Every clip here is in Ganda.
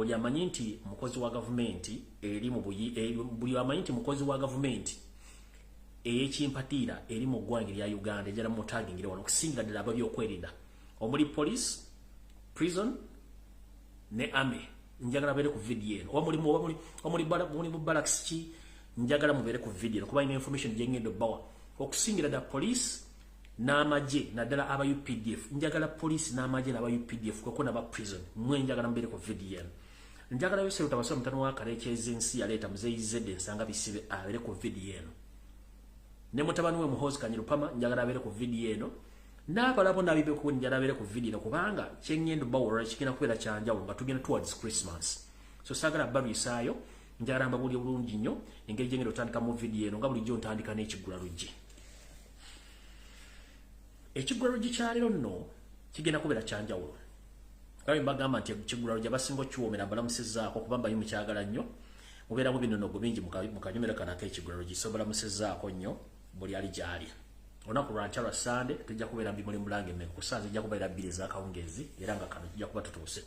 Buli amanyi nti mukozi wa gavumenti eri mu buli amanyi nti mukozi wa gavumenti ey'ekimpatiira eri mu ggwanga erya Uganda, ejala mutagingira wano okusingira ddala ab'ebyokwerinda omuli police, prison ne army. Njagala babeere ku video eno. Oba muli mu barracks ki, njagala mubeere ku video eno kuba ina information gye ngenda obbawa. Okusingira ddala police n'amagye, naddala aba UPDF. Njagala police n'amagye n'aba UPDF kweko n'aba prison, mwe njagala mubeere ku video eno. Njagala Yosef Tabasoma mutano wa Karekyezi ensi yaleeta Muzeeyi Zedde Nsanga Bisibe abeere ku video eno, ne mutabani we Muhoozi Kanyirupama njagala abeere ku video eno, n'abalabo n'abibeko njagala abeere ku video eno, kubanga kyeŋŋenda obbawoolera kigenda kubeera kyanjawulo nga tugenda towards Christmas. So saagala balwisaayo, njagala mbabuulire bulungi nnyo engeri gyengenda otandika mu video eno. Nga bulijjo ntandika n'ekiggula luggi. Ekiggula luggi kyaleero nno kigenda kubeera kyanjawulo. Nga bwe mbagamba nti ekiggula luggi abasinga okiwoomera, mbalamusizzaako kuba mbayi mukyagala nnyo, mubeeramu binonogo bingi mu kanyomero kano ak'ekiggula luggi. So mbalamusizzaako nnyo buli ali gy'ali. Olunaku lwankya lwa Sande tujja kubeera mbimuli mulange emmeka ku ssaawa zijja kubeera 2 ez'akawungeezi, era nga kano tujja kuba tutuuse.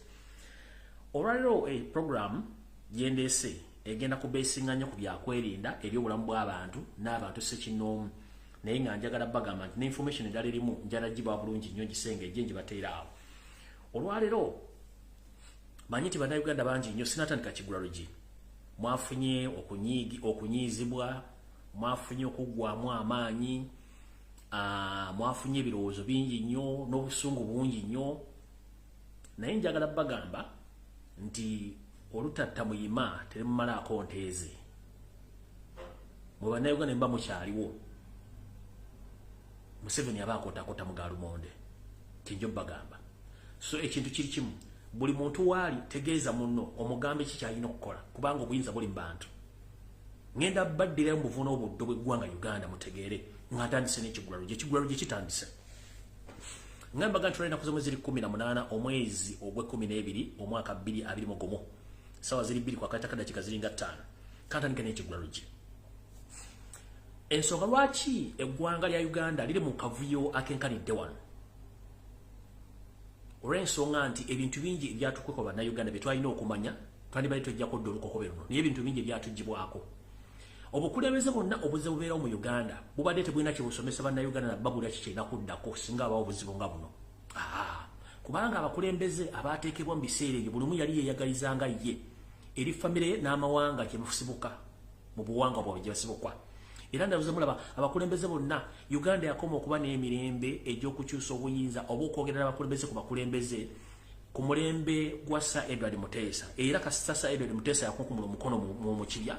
Olwaleero program gyendeese egenda kubeesinga nnyo ku byakwerinda ebyobulamu bw'abantu n'abantu ssekinnoomu, naye nga njagala bagamba nti n'information endala erimu njagala giba bulungi nnyo gisengejje ngibateera awo. Olwaleero manyi nti Bannayuganda bangi nnyo, sinatandika kigula luggi, mwafunye okunyiizibwa, mwafunye okuggwamu amaanyi, mwafunye ebirowoozo bingi nnyo n'obusungu bungi nnyo. Naye njagala bagamba nti olutatta muyima terumumalaako nteeze. Mwe Bannayuganda mba mukyaliwo, Museveni aba akootakoota mu galumonde, kinjo bagamba. So ekintu kiri kimu, buli muntu waali tegeeza munno omugambe ki kyalina okukola, kubanga obuyinza buli mu bantu. Ngenda baddirayo mu buvuno obuddo bw'eggwanga Uganda mutegeere nga ntandise n'ekigula luggi. Ekigula luggi kitandise nga mbaga nti ennaku zomwe ziri 18 omwezi ogw'e12 omwaka 2021, sawa ziri 2 kwakataka dakika ziringa 5. Kantandike n'ekigula luggi. Ensonga lwaki eggwanga lya Uganda liri mu kavuyo akenkanidde wano, olw'ensonga nti ebintu bingi ebyatukwekwa Bannayuganda bye twalina okumanya, twandibadde twejjako dda olukokobe luno, naye ebintu bingi ebyatugibwako. Obukulembeze bwonna obuzibu bubeerawo mu Uganda bubadde tebulina kye busomesa Bannayuganda nababulira kikyerina kuddako singa abawo obuzibu nga buno, kubanga abakulembeze abateekebwa mu biseera ebyo buli omu yali yeeyagalizanga ye eri famire ye n'amawanga gye busibuka mu buwangwa bwabwe gye basibukwa. Era ndabuze mulaba abakulembeze bonna, Uganda yakoma okuba n'emirembe egy'okukyusa obuyinza oba okwogera n'abakulembeze ku bakulembeze ku mulembe gwa Sir Edward Muteesa. Era kasita Sir Edward Muteesa yakunkumula omukono mu kibya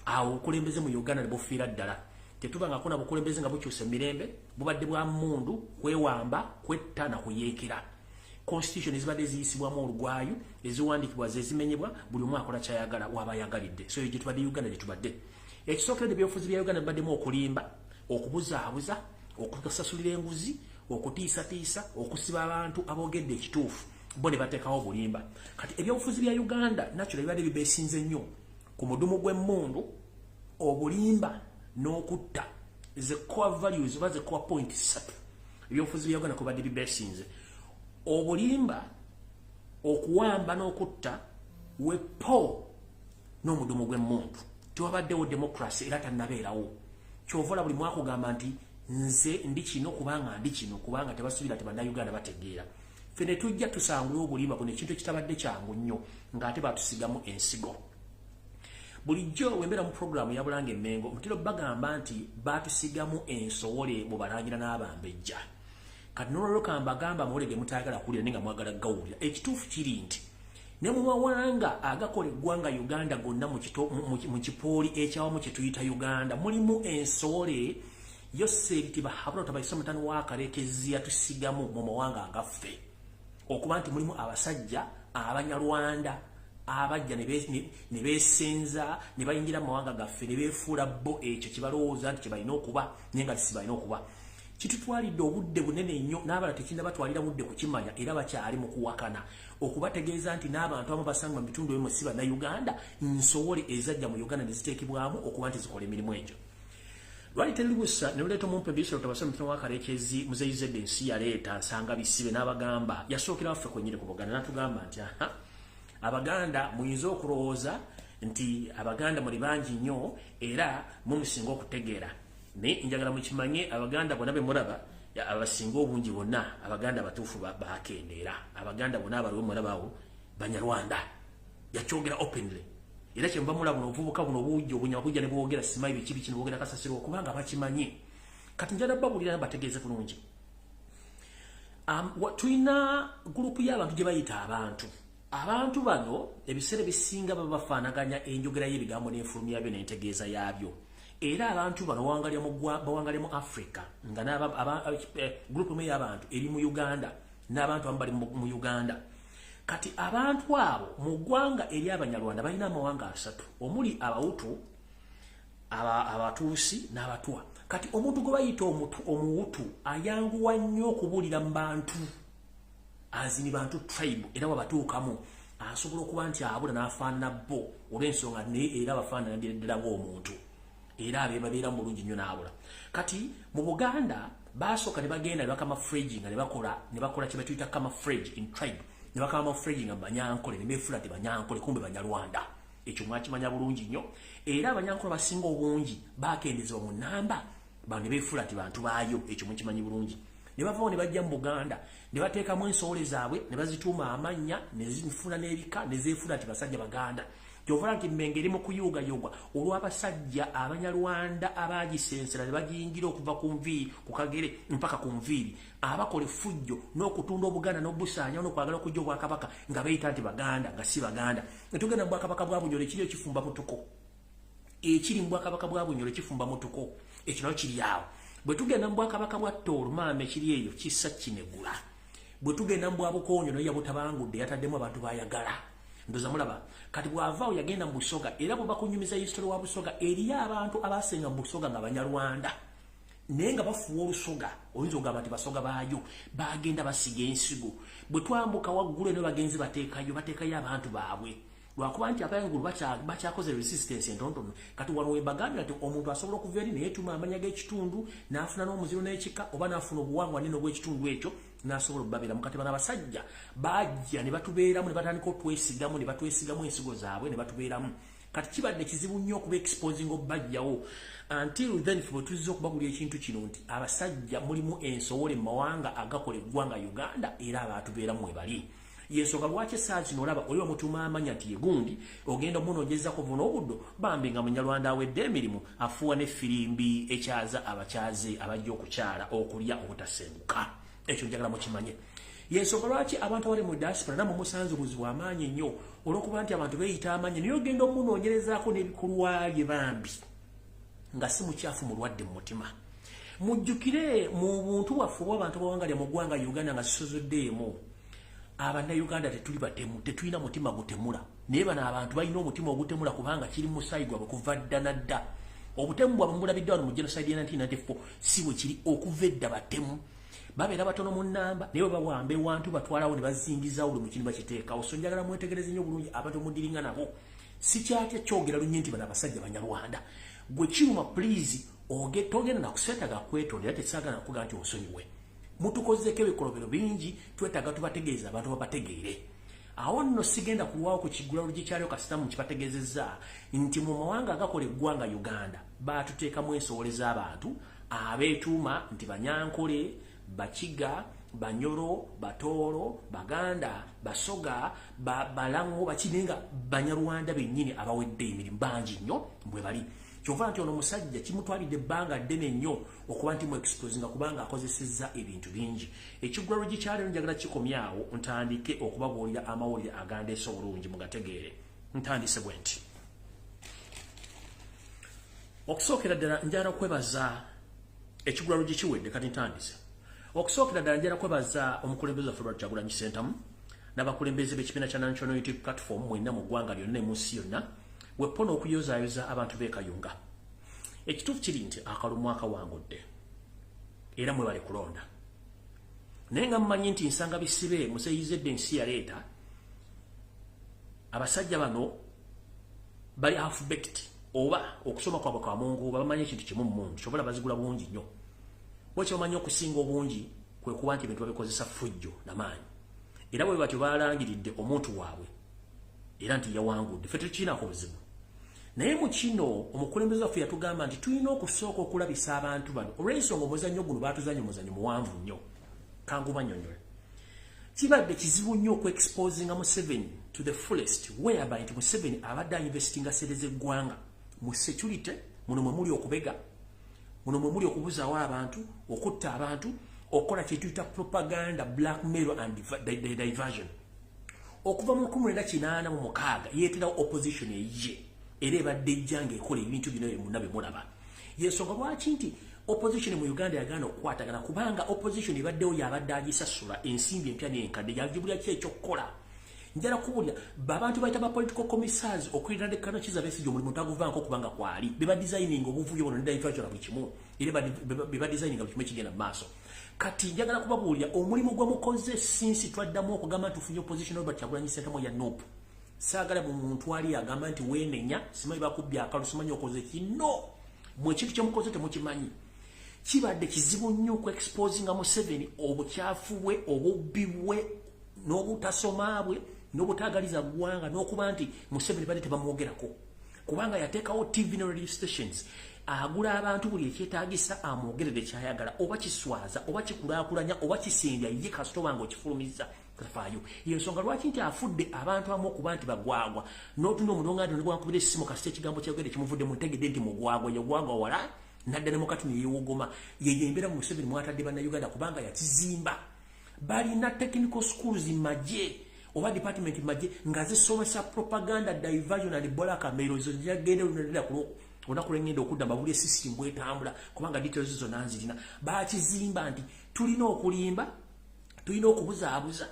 awo, obukulembeze mu Uganda ne bufiira ddala. Tetubangako na bukulembeze nga bukyusa emirembe, bubadde bwa mmundu, kwewamba, kwetta na kuyeekera. Constitution ezibadde ziyisibwamu olugwayo, eziwandiikibwa ze zimenyebwa, buli omu akola kyayagala waba ayagalidde. So eyo gyetubadde Uganda gyetubadde. Ekisookera, ebyobufuzi bya Uganda bibaddemu okulimba, okubuzaabuza, okusasulira enguzi, okutiisatiisa, okusiba abantu aboogedde ekituufu, bo ne bateekawo obulimba. Kati ebyobufuzi bya Uganda natural bibadde bibeesinze nnyo ku mudumu gw'emmundu, obulimba n'okutta, ze core values oba ze core point ssatu. Ebyobufuzi bya Uganda kubadde bibeesinze obulimba, okuwamba n'okutta, wepo n'omudumu gw'emmundu. Tewabaddewo democracy era tannabeerawo. Kyovola buli mwakugamba nti nze ndi kino kubanga ndi kino, kubanga tebasuubira ti Bannayuganda bategeera. Ffe ne tujja tusangule obulimba buno, ekintu ekitabadde kyangu nnyo ng'ate batusigamu ensigo. Bulijjo wembeera mu programu ya Bulanga Emmengo mutero bagamba nti batusigamu ensowole mu balangira n'abambejja. Kati nolwalwo kambagamba amawulire ge mutayagala kuwulira naye nga mwagala gawulira. Ekituufu kiri nti ne mu mawanga agakola eggwanga Uganda gonna, mu kipooli ekyawamu kye tuyita Uganda, mulimu ensowole. Yoseri Tibahabula Tabaisa mutano wa Karekezi yatusigamu mu mawanga agaffe okuba nti mulimu abasajja Abanyarwanda abajja ne beesenza ne bayingira mu mawanga gaffe ne beefuula bo ekyo kyebalowooza nti kyebalina okuba, naye nga tisibalina okuba. Kitutwalidde obudde bunene nnyo, n'abalala tekinnabatwalira budde kukimanya, era bakyali mu kuwakana okubategeeza nti n'abantu abamu basanga mu bitundu ebimu si Bannayuganda, nsowole ezajja mu Uganda ne ziteekebwamu okuba nti zikola emirimu egyo. Lwali teribusa ne luleeta omumpe bisolo tabasa mutono wa Karekezi Muzeyi Zedde ensi yaleeta Nsanga Bisibe n'abagamba yasookera waffe kwennyini ku Buganda n'atugamba nti aha, Abaganda muyinza okulowooza nti Abaganda muli bangi nnyo era mumusinga okutegeera, naye njagala mukimanye Abaganda bonna be mulaba abasinga obungi bonna Abaganda batuufu bakendeera. Abaganda bonna abaliwo mulabawo Banyarwanda, yakyogera openly. Era kyenva mulaba buno obuvubuka buno obujja obunyama bujja ne bwogera simanyi biki biki ne bwogera kasasiro kubanga bakimanyi. Kati njagala babuulira bategeeze bulungi. Tulina gurupu y'abantu gye bayita abantu. Abantu bano ebiseera ebisinga baba bafaanaganya enjogera y'ebigambo n'enfulumya yabyo n'entegeeza yaabyo. Era abantu bano bawangalya mu Africa, nga gurupu emu y'abantu eri mu Uganda n'abantu abamu bali mu Uganda. Kati abantu abo mu ggwanga ery'Abanyarwanda balina amawanga asatu omuli Abawutu, Abatuusi n'Abatwa. Kati omuntu gwe bayita Omuwutu ayanguwa nnyo okubuulira mu bantu, azini bantu tribe, era bw'abatuukamu asobola okuba nti abula n'afaanana bo olw'ensonga naye era abafaanana ddala ng'omuntu, era abe babeera mu bulungi nnyo n'abula. Kati mu Buganda baasooka ne bagenda ne bacamouflage nga ne bakola kye batuyita camouflage in tribe, ne bacamouflage nga Banyankole ne beefuula nti Banyankole kumbe Banyarwanda. Ekyo mwakimanya bulungi nnyo. Era Abanyankole basinga obungi bakendezebwa mu nnamba, bano ne beefuula nti bantu baayo. Ekyo mukimanyi bulungi. Ne bavaawo ne bajja mu Buganda ne bateekamu ensowole zaabwe ne bazituuma amannya ne zifuna n'ebika ne zeefuula nti basajja Baganda. Kyova nti Mmengo eri mu kuyuugayuuga olw'abasajja Abanyarwanda abagisensera ne bagiyingira okuva ku nviiri ku kagere mpaka ku nviiri, abakola effujjo n'okutunda Obuganda n'obusaanya n'okwagala okujja obwakabaka nga beeyita nti Baganda nga si Baganda. Ne tugenda mu bwakabaka bwa Bunyoro, ekiri ekifumba mutuko, ekiri mu bwakabaka bwa Bunyoro ekifumba mutuko, ekyo nakyo kiri awo. Bwe tugenda mu bwakabaka bwa Tooro, maama, ekiri eyo kissa kinegula. Bwe tugenda mu bwa Bukonjo, naye yabutabangudde, yataddemu abantu bayagala. Ndoza mulaba. Kati bw'avaawo yagenda mu Busoga, era bwe bakunyumiza history wa Busoga, eriyo abantu abasenga mu Busoga nga Banyarwanda naye nga bafuwa Olusoga, oyinza okugamba nti Basoga baayo, bagenda basiga ensigo. Bwe twambuka waggulu eno bagenzi bateekayo abantu baabwe, lwakuba nti abangulu bakyakoze resistance entonotono. Kati wano wembagambira nti omuntu asobola okuva eri neyeetuma amanya g'ekitundu n'afuna n'omuziro n'ekika oba n'afuna obuwangwa nene obw'ekitundu ekyo n'asobola okubabeeramu. Kati bano abasajja bajja ne batubeeramu ne batandika otwesigamu ne batwesigamu ensigo zaabwe ne batubeeramu. Kati kibadde kizibu nnyo okuba exposing obajjawo until then. Ffe bwe tuzze okubagulira ekintu kino nti abasajja mulimu ensowole mu mawanga agakola eggwanga Uganda, era abaatubeeramu we bali. Yensonga lwaki essaawa zino olaba oli omutuuma amanya nti ye gundi, ogenda omunoonyezako vuna obuddo bambi nga Munyarwanda awedde emirimu, afuuwa n'effirimbi ekyaza abakyaze abajja okukyala okulya obutasenguka. Ekyo njagala mukimanye. Yensonga lwaki abantu abali mu diaspora namwe musanze obuzibu amaanyi ennyo, olw'okuba nti abantu beeyita amanya naye ogenda omunoonyerezaako n'ebikolwa bye bambi nga si mukyafu, mulwadde mu mutima. Mujjukire mu buntu bwaffe obw'abantu abawangalya mu ggwanga Uganda nga sisozoddeemu, Abannayuganda tetuli batemu, tetulina mutima gutemula, naye bano abantu balina omutima ogutemula kubanga kiri mu musaayi gwabwe kuva dda na dda. Obutemu bwabwe mulabidde wano mu genocide ya 1994, si bwe kiri okuva edda. Batemu babeera batono mu nnamba, naye bwe bawamba ewantu batwalawo ne bazingizawo buli mukini bakiteekawo. So njagala mwetegereze nnyo bulungi abantu mudiringa nabo. Sikyatya kyogera lunye nti bano abasajja Banyarwanda. Gwe kiruma, please, togenda nakuseetaga kwetondera, tesaagala nakuga nti osonyiwe. Mutukozeeko ebikolobero bingi, twetaaga tubategeeza abantu babategeere. Awo nno sigenda kulwawo ku kiggula luggi kyalyo, kasita mu kibategeezezza nti mu mawanga agakola eggwanga Uganda baatuteekamu ensowole z'abantu abeetuuma nti Banyankole, Bakiga, Banyoro, Batooro, Baganda, Basoga, Balango, bakine nga Banyarwanda bennyini abawedde emirimu bangi nnyo bwe bali. Kyova nti ono omusajja kimutwalidde ebbanga ddene nnyo okuba nti mu exposinga kubanga akozesezza ebintu bingi. Ekiggula luggi kyaleero njagala kikomyawo, ntandike okubabuulira amawulire agandeese obulungi mugategeere. Ntandise bwe nti: okusookera ddala njagala kwebaza, ekiggula luggi kiwedde, kati ntandise. Okusookera ddala njagala kwebaza omukulembeze waffe Robert Kyagulanyi Ssentamu n'abakulembeze b'ekibiina kya National Unity Platform mwenna mu ggwanga lyonna ne mu nsi yonna, wepona okuyozaayoza abantu b'e Kayunga. Ekituufu kiri nti akalulu akawangudde era mwebale kulonda, naye nga mumanyi nti nsanga bisibe museyizedde ensi yaleeta abasajja bano bali half baked oba okusoma kwabwe kwa mungu. Bamanyi ekintu kimu mu muntu kyobola bazigula bungi nnyo bo. Kyebamanyi okusinga obungi kwe kuba nti ebintu babikozesa ffujjo namaanyi, era bwe batyo balangiridde omuntu waabwe. Era nti yawangudde, ffe tetukiinaako buzibu. Naye mu kino omukulembeze waffe yatugamba nti tulina okusooka okulabisa abantu bano, olw'ensonga omuzannyo guno baatuzannya omuzannyo muwanvu nnyo. Kangu bannyonnyole. Kibadde kizibu nnyo okuexposinga Museveni to the fullest, whereby nti Museveni abadde ainvestinga sente z'eggwanga mu security. Muno mwe muli okubega, muno mwe muli okubuzaawo abantu, okutta abantu, okukola kyetuyita propaganda, blackmail and diversion. Okuva mu 1986 yeeterawo opposition eyiye, era ebadde ejja ng'ekola ebintu bino byonna bye mulaba. Yensonga lwaki nti opposition mu Uganda yagaana okukwatagana, kubanga opposition ebaddewo yabadde agisasula ensimbi empya n'enkadde, yagibulya ki ekyokukola. Njala kubulya babantu bayita ba political commissars okulira ne Kano Kiza Besigye, omulimu taguvanko kubanga kwali be ba designing obuvuyo buno ne diversion buli kimu, era be ba designing buli kimu ekigenda mu maaso. Kati njagala kubabuulira omulimu gwe mukoze since twaddamu okugamba nti tufunye opposition. Robert Kyagulanyi Ssentamu ya NUP, saagala mu muntu ali agamba nti weenenya, simanyi bakubbye akalu, simanyi okoze ki. No, mwe ekintu kyemukoze temukimanyi. Kibadde kizibu nnyo okuexposinga Museveni, obukyafu bwe, obubbi bwe, n'obutasoma bwe, n'obutaagaliza ggwanga, n'okuba nti Museveni badde tebamwogerako, kubanga yateekawo TV ne radio stations, agula abantu buli ekyetaagisa amwogerere kyayagala, oba kiswaza, oba kikulaakulanya, oba kisembya ye, kasita oba nga okifulumizza tafaayo. Yensonga lwaki nti afudde abantu amu okuba nti bagwagwa, n'otunda omuntu nga nti nebwankubira essimu, kasita ekigambo kyayogedde kimuvudde mu ntegedde nti mugwagwa, yagwagwa wala nadda ne mukati neyewogoma. Yeyo embeera mu Museveni mwatadde Bannayuganda, kubanga yakizimba. Balina technical schools magye oba department magye nga zisomesa propaganda, diversion and blackmail. Ezo njagenda lunalira ku olunaku lwengenda okudda mbabulye system bwetambula, kubanga details zonna nzirina. Bakizimba nti tulina okulimba, tulina okubuzaabuza,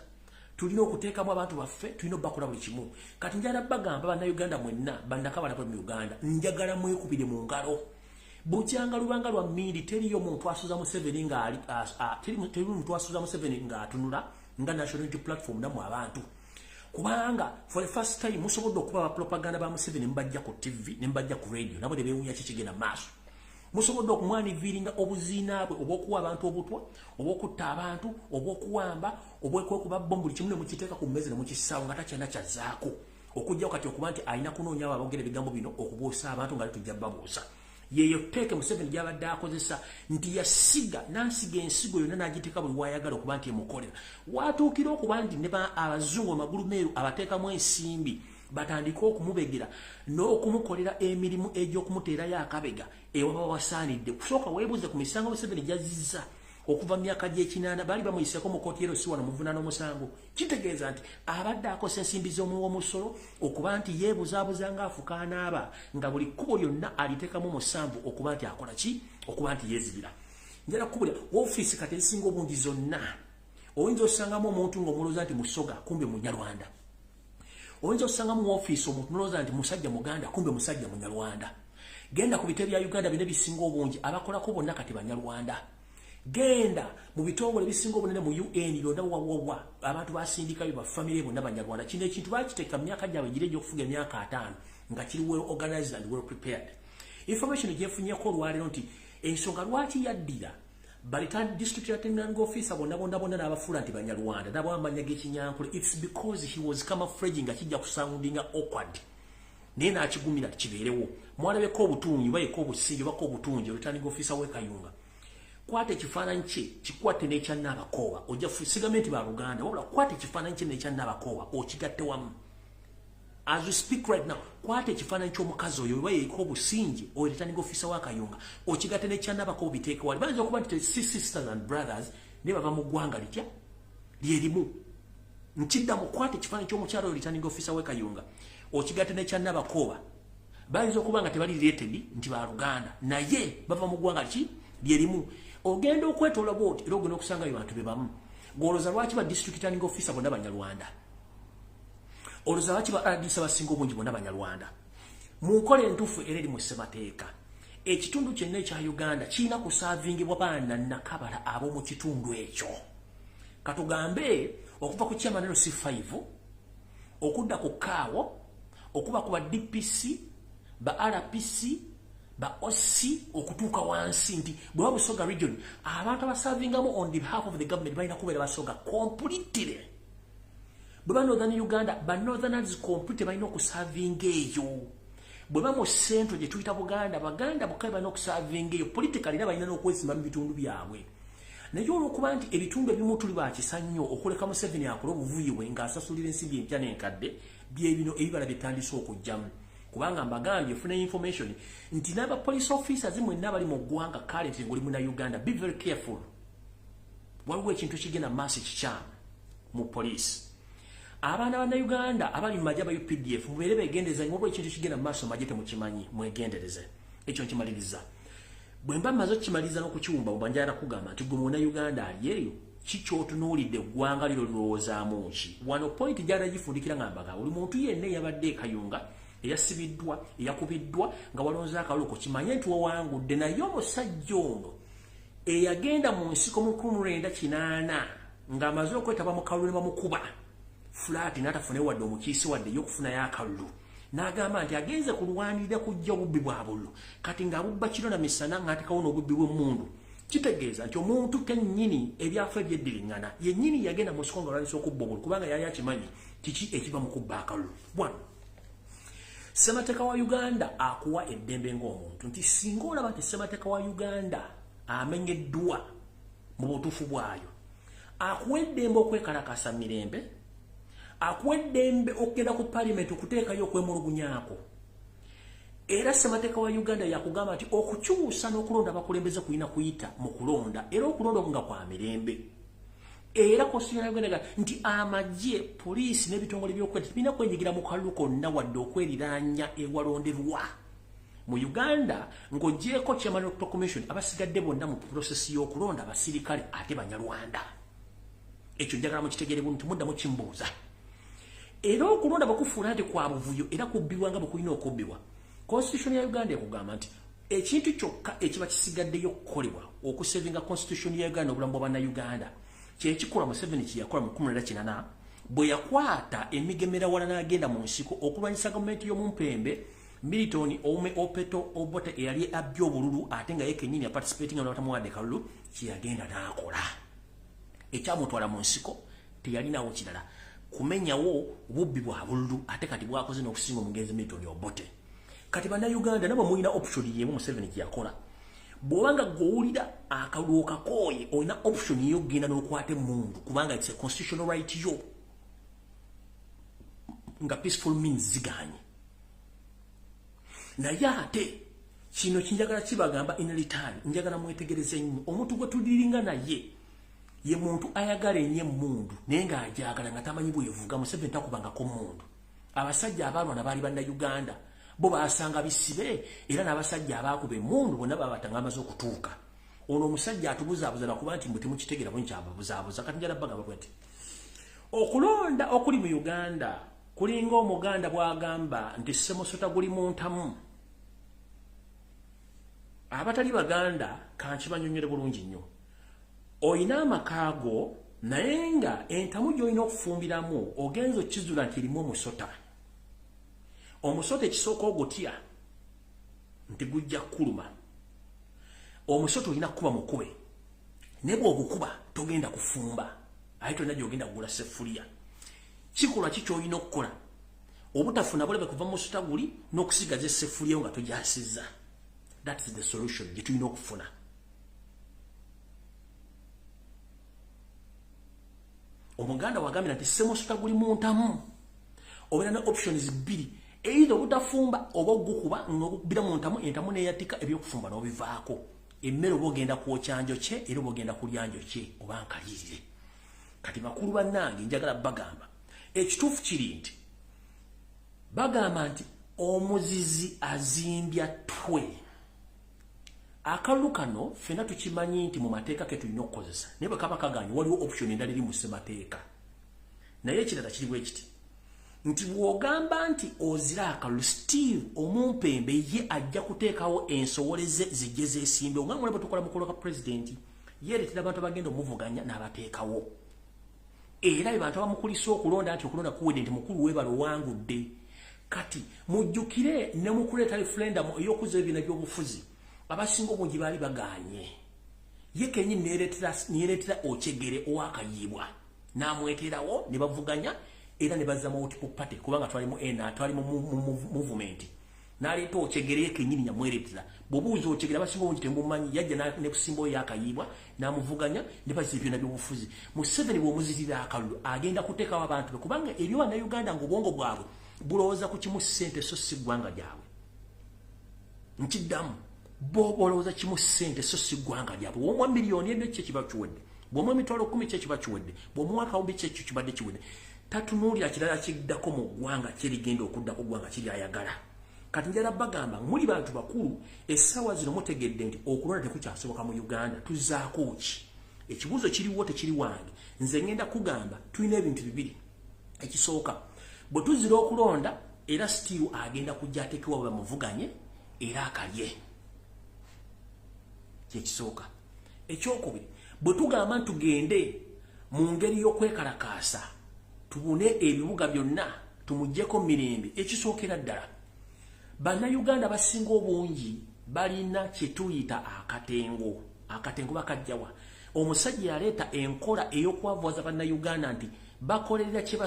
tulina okuteekamu abantu baffe, tulina obbakola buli kimu. Kati njagala bagamba Bannayuganda mwenna, bannakabala mu Uganda, njagala mwekubire mu ngalo. Bukyanga lubanga lwa mmindi, teriyo muntu asuza Museveni ng'ali, teri muntu asuza Museveni ng'atunula nga National Unity Platform namu abantu, kubanga for the first time musobodde okuba abapropaganda ba Museveni, mubajja ku TV ne mubajja ku radio, nabo tebeewuunya ki kigenda maaso. Musobodde okumwaniviiringa obuziina bwe obw'okuwa abantu obutwa, obw'okutta abantu, obw'okuwamba, obwekwekuba bomu, buli kimu ne mukiteeka ku mmeeza ne mukissaawo nga takyana kyazzaako, okujjawo kati okuba nti alina kunoonya abo aboogera ebigambo bino okubuusa abantu nga tujja babuusa. Yeyo teeke Museveni gyabadde akozesa nti yasiga n'asiga ensigo yonna n'agiteeka buli wayagala okuba nti emukolera. Watuukira okuba nti ne abazungu amagulu meeru abateekamu ensimbi batandike okumubegera n'okumukolera emirimu egy'okumuteerayo akabega ewaba wasaanidde. Kusooka weebuuze ku misango Museveni gyazizza okuva mu myaka gy'ekinaana, baali bamuyiseeko mu kooti ero si wano muvunaana omusango. Kitegeeza nti abadde akosa ensimbi z'omuwa omusolo okuba nti yeebuzaabuza ng'afuka anaaba, nga buli kkubo lyonna aliteekamu musanvu okuba nti akola ki, okuba nti yeezibira. Njala kukubulya ofiisi kati ezisinga obungi zonna oyinza osangamu omuntu ng'omulowooza nti Musoga, kumbe Munyarwanda. Oyinza osangamu ofiisi omuntu nolowooza nti musajja Muganda, kumbe musajja Munyarwanda. Genda ku bitebe bya Uganda bina ebisinga obungi, abakolako bonna kati Banyarwanda. Genda mu bitongole ebisinga obunene mu UN byonna, wawawa abantu basindikayo bafamire bonna Banyarwanda. Kino ekintu bakiteeka mu myaka gyabwe giri egy'okufuga emyaka 50 nga kiri well organized and well prepared. Information gyefunyeko olwaleero nti ensonga lwaki yaddira balita district returning officer bonna bonna bonna n'abafuula nti Banyarwanda, nabo amanya g'Ekinyankole, it's because he was camouflaging nga kijja kusoundinga awkward, naye n'akigumira kibeerewo. Mwalabeko obutungi bayeko obusingi bako obutungi returning officer w'e Kayunga, kwata ekifaananyi kye kikwate n'ekya Nabakooba, ojja sigambe nti baluganda, wabula kwata ekifaananyi kye n'ekya Nabakooba okigatte wamu. As we speak right now, kwata ekifaananyi ky'omukazi oyo oba yeriko obusingi oyo returning officer wa Kayunga, okigatte n'ekya Nabakooba, biteeke wali. Bayinza okuba nti si sisters and brothers, naye bava mu ggwanga litya lyerimu. Nkiddamu, kwata ekifaananyi ky'omukyalo oyo returning officer w'e Kayunga okigatte n'ekya Nabakooba. Bayinza okuba nga tebali related nti baluganda, naye bava mu ggwanga ki lyerimu. Ogenda okwetoola bwoti era ogenda okusangayo bantu be bamu. Gwolooza lwaki ba district returning officer bonna Banyarwanda? Olowooza lwaki ba RDC abasinga obungi bonna Banyarwanda? Mu nkola entuufu era eri mu ssemateeka, ekitundu kyonna ekya Uganda kirina kusaavingibwa baana nakabala ab'omu kitundu ekyo. Katugambe okuva ku chairman LC5 okudda ku kaawo, okuba ku ba DPC, ba RPC, ba OC, okutuuka wansi, nti bwe Busoga region, abantu abasavingamu on the behalf of the government balina kubeera Basoga completely. Bwe ba Northern Uganda, ba Northerners complete balina okusavinga eyo. Bwe ba mu Central gye tuyita Buganda, Baganda bokka balina okusavinga eyo. Politically era balina n'okwesimba mu bitundu byabwe. Naye olw'okuba nti ebitundu ebimu tuli bakisa nnyo okuleka Museveni akole obuvuyo bwe ng'asasulira ensimbi empya n'enkadde, bye bino ebibala byetandise okujjamu. Kubanga mbagambye funa information nti n'aba police officers mwenna abali mu ggwanga currently ng'oli Munnayuganda, be very careful. Waliwo ekintu ekigenda mu maaso ekikyamu mu police. Abaana bannayuganda abali mu magye aba UPDF mubeere beegendereza nnyo, waliwo ekintu ekigenda mu maaso mu magye temukimanyi, mwegendereze. Ekyo nkimaliriza. Bwe mba mmaze okukimaliriza n'okukiwumba, bwe njagala kugamba nti gwe Munnayuganda ali eyo, ki ky'otunuulidde eggwanga liro lirowoozaamu ki? Wano point gy'ala gifundikira nga mbaga buli muntu yenna eyabadde e Kayunga, eyasibiddwa, eyakubiddwa nga walonze akalulu ko, kimanye nti wawangudde. Naye omusajja ono eyagenda mu nsiko mu 1980 ng'amaze okwetaba mu kalulu ne bamukuba flat n'atafune wadde omukiise wadde ey'okufunayo akalulu, n'agamba nti agenze kulwanirira kujja obubbi bwa bululu, kati ng'abubba kiro na misana ng'atekawo n'obubbi bw'emmundu. Kitegeeza nti omuntu kennyini ebyafa ebyeddiriŋŋana yennyini yagenda mu nsiko nga alwanyisa okubba obululu, kubanga yali akimanyi kiki ekiva mu kubba akalulu. Bwano ssemateeka wa Uganda akuwa eddembe ng'omuntu nti singa olaba nti ssemateeka wa Uganda amenyeddwa mu butuufu bwayo, akuwa eddembe okwekalakasa mirembe, akuwa eddembe okugenda ku parliament okuteekayo okwemulugunyaako. Era ssemateeka wa Uganda yakugamba nti okukyusa n'okulonda abakulembeze kulina kuyita mu kulonda, era okulonda nga kwa mirembe. Era constitution ya Uganda nti amagye, poliisi n'ebitongole by'okwerinda tebirina kwenyigira mu kalulu konna wadde okweriraanya ewalonderwa mu Uganda, ng'oggyeeko Chairman Electoral Commission. Abasigadde bonna mu process y'okulonda abasirikale ate Banyarwanda. Ekyo njagala mukitegeere bulungi, muddamu kimbuuza. Era okulonda bwe nti kwa buvuyo era kubbibwa nga bwe kulina okubbibwa, constitution ya Uganda ekugamba nti ekintu kyokka ekiba kisigaddeyo okukolebwa okusevinga constitution ya Uganda obulamu bwa Bannayuganda kyekikola Museveni kye yakola mu 1980 bwe yakwata emigemera wala n'agenda mu nsiko okulwanyisa gavumenti y'omumpembe Milton Owome Opeto Obote eyali abbye obululu, ate nga ye kennyini yaparticipating nga batamuwadde kalulu. Kyeyagenda n'akola ekyamutwala mu nsiko, teyalinawo kirala kumenyawo bubbi bwa bululu, ate kati bwakoze n'okusinga omugenzi Milton Obote. Kati Bannayuganda nabo mulina option yemu Museveni gye yakola. Bw'obanga gw'owulira akalulu kakooye, olina option y'okugenda n'okwata emmundu, kubanga it's a constitutional right yo nga peaceful means ziganye. Naye ate kino kinjagala kibagamba in return, njagala mwetegereze nnyo omuntu gwe tudiringa naye. Ye muntu ayagala ennyo emmundu, naye ng'agyagala nga tamanyi bwevuga. Museveni takubangako mmundu. Abasajja abalwana baali Bannayuganda, bo basanga bisibe, era n'abasajja abaakuba emmundu bonna babatanga amaze okutuuka. Ono omusajja atubuzaabuza lwakuba nti mwe temukitegeera bulungi kyababuzaabuza. Kati njala bagamba bwe nti okulonda okuli mu Uganda kulinga Omuganda bw'agamba nti ssemusota guli mu ntamu. Abatali Baganda kankibanyonyole bulungi nnyo. Oyina amaka go, naye nga entamu gy'olina okufumbiramu ogenza okizula nti erimu omusota. Omusota ekisooka ogutya nti gujja kukuluma. Omusota olina kukuba mukube, naye bw'ogukuba togenda kufumba, ate tolina gy'ogenda kugula seffuliya. Kikolwa ki ky'olina okukola obutafuna bulabe kuva mu musota guli n'okusigaza eseffuliya nga togyasizza? That is the solution gye tulina okufuna. Omuganda wagambira nti ssemusota guli mu ntamu, obeera ne options bbiri: either obutafumba oba ogukuba ng'ogukubira mu ntamu, entamu neeyatika, ebyokufumba n'obivaako. Emmere oba ogenda kwokya njokye, era oba ogenda kulya njokye oba nkalirire. Kati bakulu bannange, njagala bagamba ekituufu kiri nti bagamba nti omuzizi azimbya ttwe. Akalulu kano ffenna tukimanyi nti mu mateeka ke tulina okukozesa, naye bwe kaba kaganye waliwo option endala eri mu ssemateeka. Naye ekirala kiri bwe kiti nti bw'ogamba nti ozira akalulu, still omumpembe ye ajja kuteekawo ensowoleze zijje zeesimbe. Nga mule bwe tukola mukolo ka pulezidenti, yeereetera abantu abagenda omuvuganya n'abateekawo, era be bantu abamukulisa okulonda nti okulonda kuwedde nti mukulu weebala owangudde. Kati mujjukire ne mu kuleeta referendum ey'okuzza ebibiina by'obufuzi, abasinga obungi baali baganye. Ye kennyini neyereetera Okyegere owakayiibwa n'amweterawo ne bavuganya. Era ne bazza multiple party kubanga twali mu NR, twali mu movement. N'aleeta Okyegere kennyini nyamweretera. Bw'obuuza Okyegere abasinga obungi temumanyi, yajja ne kusimba oyo akayiibwa n'amuvuganya ne bazza ebyona by'obufuzi. Museveni bw'omuzitira akalulu agenda kuteekawo abantu be, kubanga ebyo Bannayuganda ng'obwongo bwabwe bulowooza ku kimu ssente so si ggwanga lyabwe. Nkiddamu, bo bolowooza kimu ssente so si ggwanga lyabwe. Bw'omuwa 1,000,000 kye kiba kiwedde, bw'omuwa 10,000 kye kiba kiwedde, bw'omuwa 1,000 kye kibadde kiwedde. Tatunuulira kirala kiddako mu ggwanga kyerigenda okuddako ggwanga kiri ayagala. Kati njala bagamba muli bantu bakulu, essaawa zino mutegedde nti okulonda tekukyasoboka mu Uganda. Tuzzaako ki? Ekibuuzo kiriwo tekiri wange. Nze ngenda kugamba tulina ebintu bibiri. Ekisooka, bwe tuzira okulonda era still agenda kujja ateekebwa bamuvuganye era akalye. Kyekisooka. Ekyokubiri, bwe tugamba nti tugende mu ngeri y'okwekalakaasa tubune ebibuga byonna tumuggyeko mirembe, ekisookera ddala Bannayuganda basinga obungi balina kye tuyita akatengo. Akatengo bakajjawa? Omusajja yaleeta enkola ey'okwavuwaza Bannayuganda nti bakolerera kye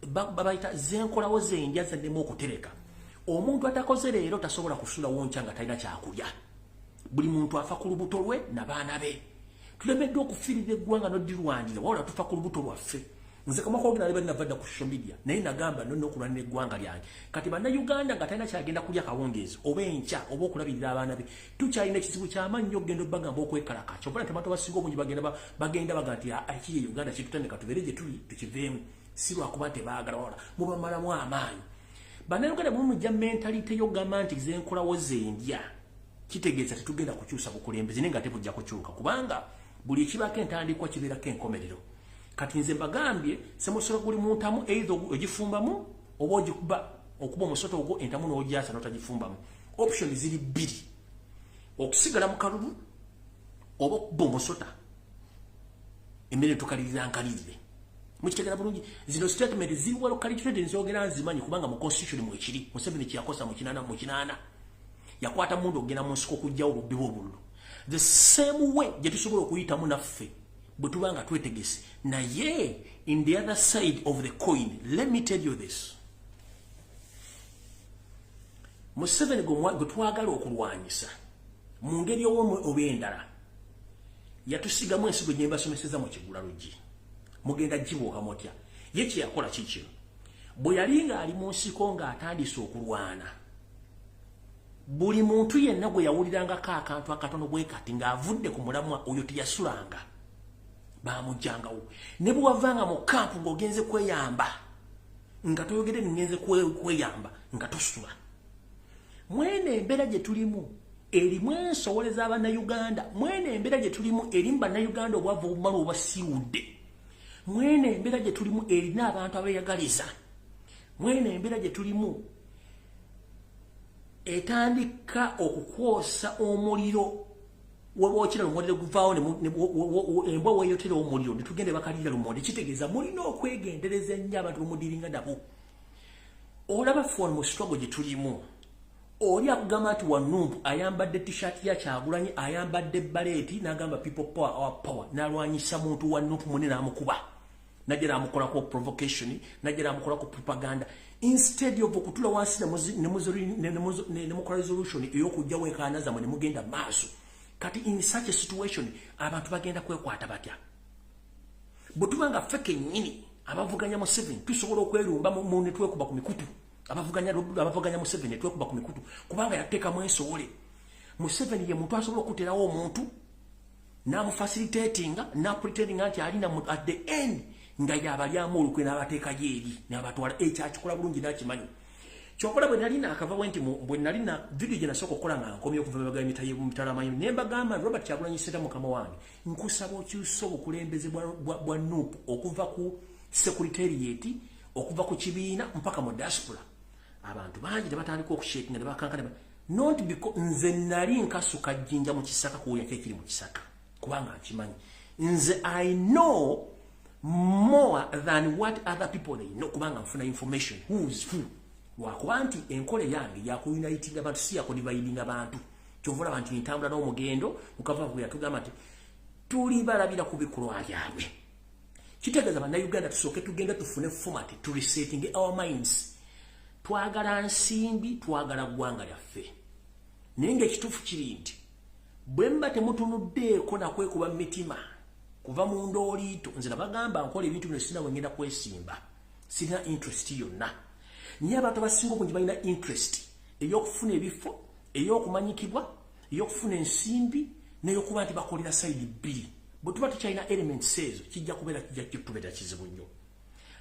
babayita zenkolawo zendya zennemu okutereka. Omuntu atakoze leero tasobola kusulawo nkya nga talina kyakulya. Buli muntu afa ku lubuto lwe n'abaana be. Tulemeddwa okufiirira eggwanga n'oddirwanirira, wabula tufa ku lubuto lwaffe. Nze kamakogera nali nava dda ku social media, naye nagamba nonna okulwanira eggwanga lyange. Kati Bannayuganda nga talina kyagenda kulya kawungeezi oba enkya oba okulabirira abaana be, tukyalina ekizibu ky'amaanyi nnyo okugenda obbagamba okwekalaka. Kyova nti abantu abasinga obungi bagenda baga nti ekiri e Uganda kitutandika tubeere gye tuli tukiveemu, si lwakuba tebaagala, wabula mubamalamu amaanyi. Bannayuganda bwe mujja mentalite y'okugamba nti zenkolawo zendya, kitegeeza tetugenda kukyusa bukulembeze, naye nga tebujja kukyuka, kubanga buli ekibaako entandikwa kibeerako enkomerero. Kati nze mbagambye semusolo guli mu ntamu, either ogifumbamu oba ogikuba okuba omusota ogwo entamu n'ogyasa n'otagifumbamu. Option ziri bbiri, okusigala mu kalulu oba okuba omusota emmere tukalirira nkalirire. Mukitegera bulungi? Zino statement ziri well calculated, nzogera nzimanyi kubanga mu constitution mwekiri. Museveni kyeyakosa mu 1980 yakwata mundu okugenda mu nsiko okuggyawo obubbi bw'obululu. The same way gye tusobola okuyitamu naffe bwe tuba nga twetegese. Naye in the other side of the coin, let me tell you this: Museveni gwe twagala okulwanyisa mu ngeri owomu oba endala yatusigamu ensigo gye mbasomeseza mu kigula luggi, mugenda gibuuka mutya? Ye kye yakola kikino, bwe yali ng'ali mu nsiko ng'atandise okulwana, buli muntu yenna gwe yawulirangako akantu akatono bwe kati ng'avudde ku mulamwa oyo teyasulanga, bamugjangawo. Ne bwe wavanga mu kampu ng'ogenze kweyamba, nga toyogedde ngenze kweyamba, nga tosula. Mwene embeera gye tulimu erimu ensowole z'Abannayuganda, mwene embeera gye tulimu erimu Bannayuganda obwavu obumala obasiiwudde, mwene embeera gye tulimu erina abantu abeeyagaliza, mwene embeera gye tulimu etandika okukwosa omuliro. Webookera lumonde guvaawo, embwa weeyotera omuliro ne tugenda bakalirira lumonde. Kitegeeza mulina okwegendereza ennyo abantu bemudiringa nabo. Olaba ffe wano mu struggle gye tulimu, oli akugamba nti wanumpu ayambadde t-shirt ya Kyagulanyi, ayambadde baleeti n'agamba people power our power, n'alwanyisa muntu wa Numpu munne n'amukuba, najja n'amukolako provocation, najja n'amukolako propaganda, instead of okutula wansi ne mukola resolution ey'okugyawo enkaana zammwe ne mugenda maaso. Kati in such a situation abantu bagenda kwekwata batya? Bwe tuba nga ffe kennyini abavuganya Museveni tusobola okwerumba ne twekuba ku mikutu, abavuganya Museveni twekuba ku mikutu kubanga yateekamu ensowole. Museveni ye muntu asobola okuteerawo omuntu n'amufacilitatinga n'apretendinga nti alina, at the end nga yabalyamu olukwe n'abateekayo eri n'abatwala. Ekyakikola bulungi n'akimanyi. Kyokola bwe nali naakava bwe nti bwe nali na video gye nasooka okukola nga nkomye okuva emabega mitala amayiro, ne mbagamba, Robert Kyagulanyi Ssentamu, mukama wange, nkusaba okyuse obukulembeze bwa NUP okuva ku secretariat, okuva ku kibiina mpaka mu diaspora. Abantu bangi tebatandika okushakinga ne bakankana, not because nze nali nkasuka jjinja mu kisaka kuwulira ekiri mu kisaka, kubanga nkimanyi nze I know more than what other people they know, kubanga nfuna information who is who, lwakuba nti enkola yange yakuunitinga abantu, si yakudividinga abantu. Kyova olaba nti ntambula n'omugendo. Mukava bwe yatugamba nti tuli balabira ku bikolwa byabwe. Kitegeeza Bannayuganda tusooke tugende tufune format, to resetting our minds. Twagala nsimbi, twagala ggwanga lyaffe? Naye ngaekituufu kiri nti bwe mba temutunuddeeko nakwekuba mitima kuva mu ndooliito. Nze nabagamba, nkola ebintu bino sina wengenda kwesimba, sirina interest yonna, naye abantu abasinga obungi balina interest ey'okufuna ebifo, ey'okumanyikibwa, ey'okufuna ensimbi n'eyokuba nti bakolera side bbiri. Bwe tuba tukyalina elements ezo, kijja kubeera, kijja kitubeera kizibu nnyo.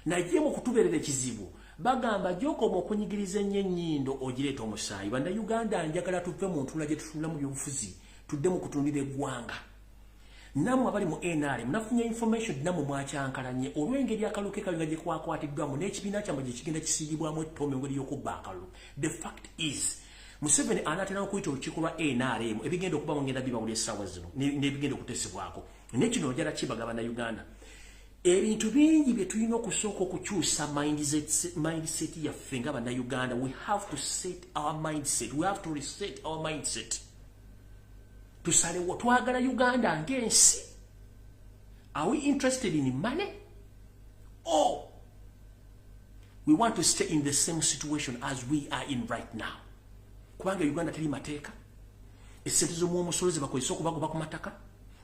Naye mu kutubeerera ekizibu, bagamba gyokoma okunyigiriza ennyo ennyindo ogireeta omusaayi. Bannayuganda, njagala tuve mu ntula gye tutunula mu byobufuzi, tudde mu kutundira eggwanga. Nammwe abali mu NRM, nafunye information, nammwe mwakyankalanye olw'engeri akalulu ke Kayunga gye kwakwatiddwamu n'ekibiina kyammwe gye kigenda kisiigibwamu ettooma engeri y'okubba akalulu. The fact is Museveni anaatera okuyita olukiiko lwa NRM. Ebigenda okuba mugenda bibawula essaawa zino n'ebigenda okutesebwako. Naye kino njala kibaga Bannayuganda, ebintu bingi bye tulina okusooka okukyusa mindset yaffe nga Bannayuganda. We have to set our mindset, we have to reset our mindset. Tusalewo, twagala Uganda ng'ensi? Are we interested in money or we want to stay in the same situation as we are in right now? Kubanga Uganda teri mateeka. Esente z'omuwomusolo zebakozesa okubagoba ku mataka,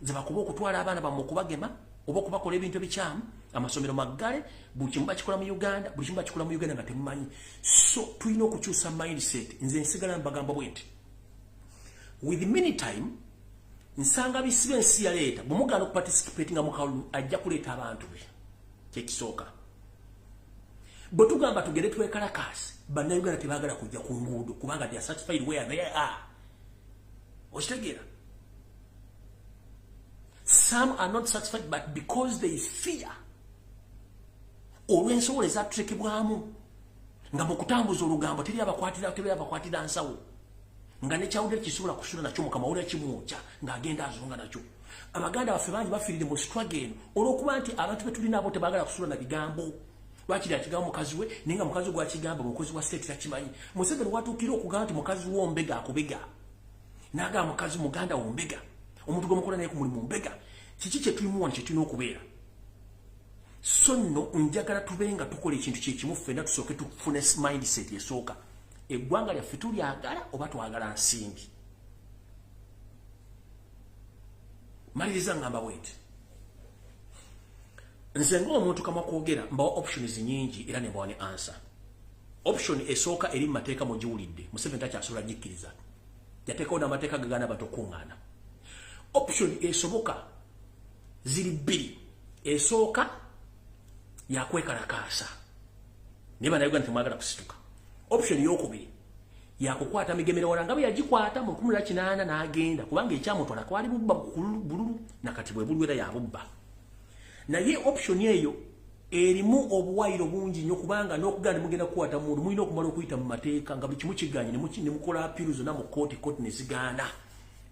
zebakuba okutwala abaana bammwe okubagema oba okubakola ebintu ebikyamu, amasomero maggale, buli kimu bakikola mu Uganda, buli kimu bakikola mu Uganda nga temumanyi. So tulina okukyusa mindset. Nze nsigala mbagamba bwe nti with many time nsanga bisibe ensi yaleeta. Bwemugaana okuparticipatinga mu kalulu, ajja kuleeta abantu be. Kyekisooka, bwe tugamba tugende twekalakaasi, Bannayuganda tebaagala kujja ku nguudo kubanga they are satisfied where they are. Okitegeera? Some are not satisfied, but because they fear olw'ensobola ezatutekebwamu nga mu kutambuza olugambo teri abakwatira, teri abakwatira nsawo, nga nekyawulira kisobola kusula nakyo mukama wulira kimwokya ng'agenda azunga nakyo. Abaganda baffe bangi bafiirire mu struggle eno olw'okuba nti abantu be tulina abo tebaagala kusula na bigambo. Lwakiri akigamba mukazi we, naye nga mukazi we gwakigamba mukozi wa state takimanyi. Museveni watuukira okugamba nti mukazi wo mbega akubega, n'agamba mukazi muganda wo mbega, omuntu gwemukola naye ku mulimu mbega. Kiki kyetulimu wano kyetulina okubeera? So nno njagala tube nga tukola ekintu kyekimu ffenna. Tusooke tufune mindset esooka: eggwanga lyaffe tulyagala oba twagala nsimbi? Maliriza ngamba bwenti: nze ng'omuntu kamwa kwogera, mbawa options nyingi era ne mbawa ne answer. Option esooka eri mu mateeka, mugiwulidde, Museveni takyasobola gikkiriza, yateekawo n'amateeka gagaana abantu okuŋŋaana. Option esoboka ziri bbiri. Esooka yakwekalakaasa, naye Bannayuganda temwagala kusituka. Option yokubiri yakukwata migemero wala nga bwe yagikwata mu 1980 n'agenda, kubanga ekyamutwala kwali bubba bululu, nakati bwe bulu era yabubba. Naye option eyo erimu obuwayiro bungi nnyo, kubanga n'okuganda mugenda kukwata muntu, mulina okumala okuyita mu mateeka nga buli kimu kiganye, ne mukola appeal zonna mu kooti, kooti ne zigaana,